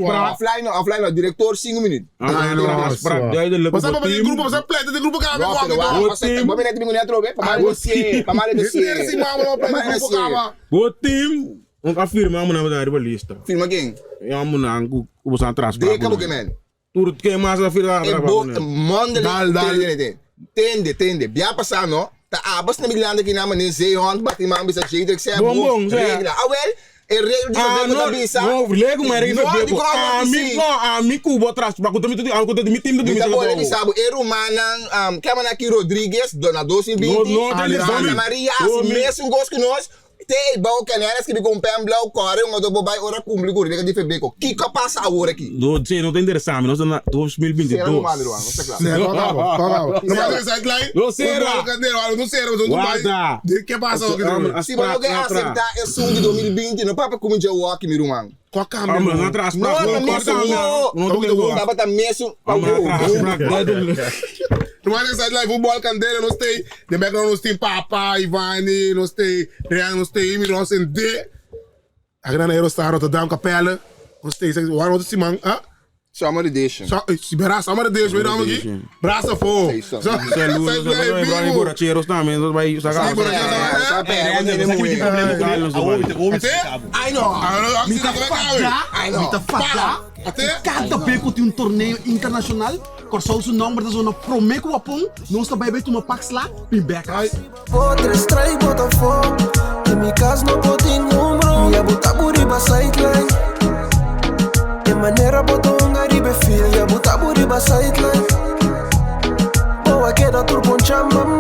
Speaker 4: no. Offline, no, offline, no. Director, 5 minuten.
Speaker 8: Amo na tras pra duidelijk.
Speaker 3: Você vai fazer grupo, você pleta de grupo cara,
Speaker 4: No, pero wara, você, vamos net bingo net robe, pa mali dossier, pa mali dossier.
Speaker 3: Sim, mama,
Speaker 4: Pa mali
Speaker 3: pleta de grupo
Speaker 4: dossier.
Speaker 3: cara.
Speaker 8: Bo team, um afirma amo na na riba lista.
Speaker 4: Firma quem?
Speaker 8: Amo na ku você atrás pra.
Speaker 4: De kabo que man.
Speaker 8: Tudo que mais a firma
Speaker 4: E bo mondeling
Speaker 3: Dal, dal.
Speaker 4: tende, tende. Tende, tende. Bia passar no. Ta abas na miglanda que na mané zeehond, bati man bisa jeder ik
Speaker 8: Bom, bom, zé.
Speaker 4: Regla. Ah wel, e regla di
Speaker 8: Ah,
Speaker 4: no,
Speaker 8: no,
Speaker 4: bisa.
Speaker 8: no, lego maar ik
Speaker 4: No, di
Speaker 8: heb
Speaker 4: ko
Speaker 8: a mi no, a mi kubo tras pra kuto mi tudo, a kuto mi team do mi
Speaker 4: Mita bola
Speaker 8: tudo.
Speaker 4: di sabo e Romanan, um, aqui Rodrigues, dona 2020,
Speaker 8: No, no,
Speaker 3: Ali,
Speaker 4: Santa
Speaker 3: Ali.
Speaker 4: Maria,
Speaker 8: No,
Speaker 4: assim
Speaker 8: mi-
Speaker 4: mesmo gosto que nós, te bom canelas que com pé blau corre, um outro bobai ora cumpre com ele de febeco. Que que passa agora aqui?
Speaker 8: No, sim, não tem interessante, nós na
Speaker 4: Será no
Speaker 8: 2022.
Speaker 4: mano, Ruan, não está claro.
Speaker 3: Não, calma, calma. Não vai ter sideline.
Speaker 8: Não será.
Speaker 3: Não será, mas não vai.
Speaker 8: Guarda.
Speaker 3: Que passa aqui?
Speaker 4: Se você não aceitar esse som de 2020, não papa como já walk, meu irmão.
Speaker 3: Qual
Speaker 8: Ah,
Speaker 3: câmera?
Speaker 8: mas atrás pra
Speaker 4: Não, não, não,
Speaker 8: não tem gol.
Speaker 4: Tava tá mesmo.
Speaker 8: Vamos atrás pra
Speaker 3: Não vai ter sideline, futebol candela, não tem. De background não tem Papa, Ivani, não tem Real, não tem Imi, não tem D. A grande Aerostar, Rotterdam, Capelle. Não tem, waar moet het man? Ah?
Speaker 4: Summer edition.
Speaker 3: Só, se braça, amor de Deus, vem aqui. Braça fo.
Speaker 4: Sei, só.
Speaker 8: Saludos, saludos, borracheros também, nós vai sacar.
Speaker 3: Sim, borracheros.
Speaker 4: Sabe, é, é, é,
Speaker 3: Até?
Speaker 9: Ai no.
Speaker 3: Ah,
Speaker 9: Mi ta fada,
Speaker 4: Ai, no.
Speaker 9: mi ta fada.
Speaker 3: Até?
Speaker 9: Cada vez que tem um torneio internacional, Corsou seu nome da zona Promeco Wapon, nós também vai tomar pax lá, pimbeca.
Speaker 2: Tres strike Botafogo En mi cas no poti número Ya buta buriba sideline De manera boto un Caribe feel Ya buta buriba sideline Boa queda turbo chamba.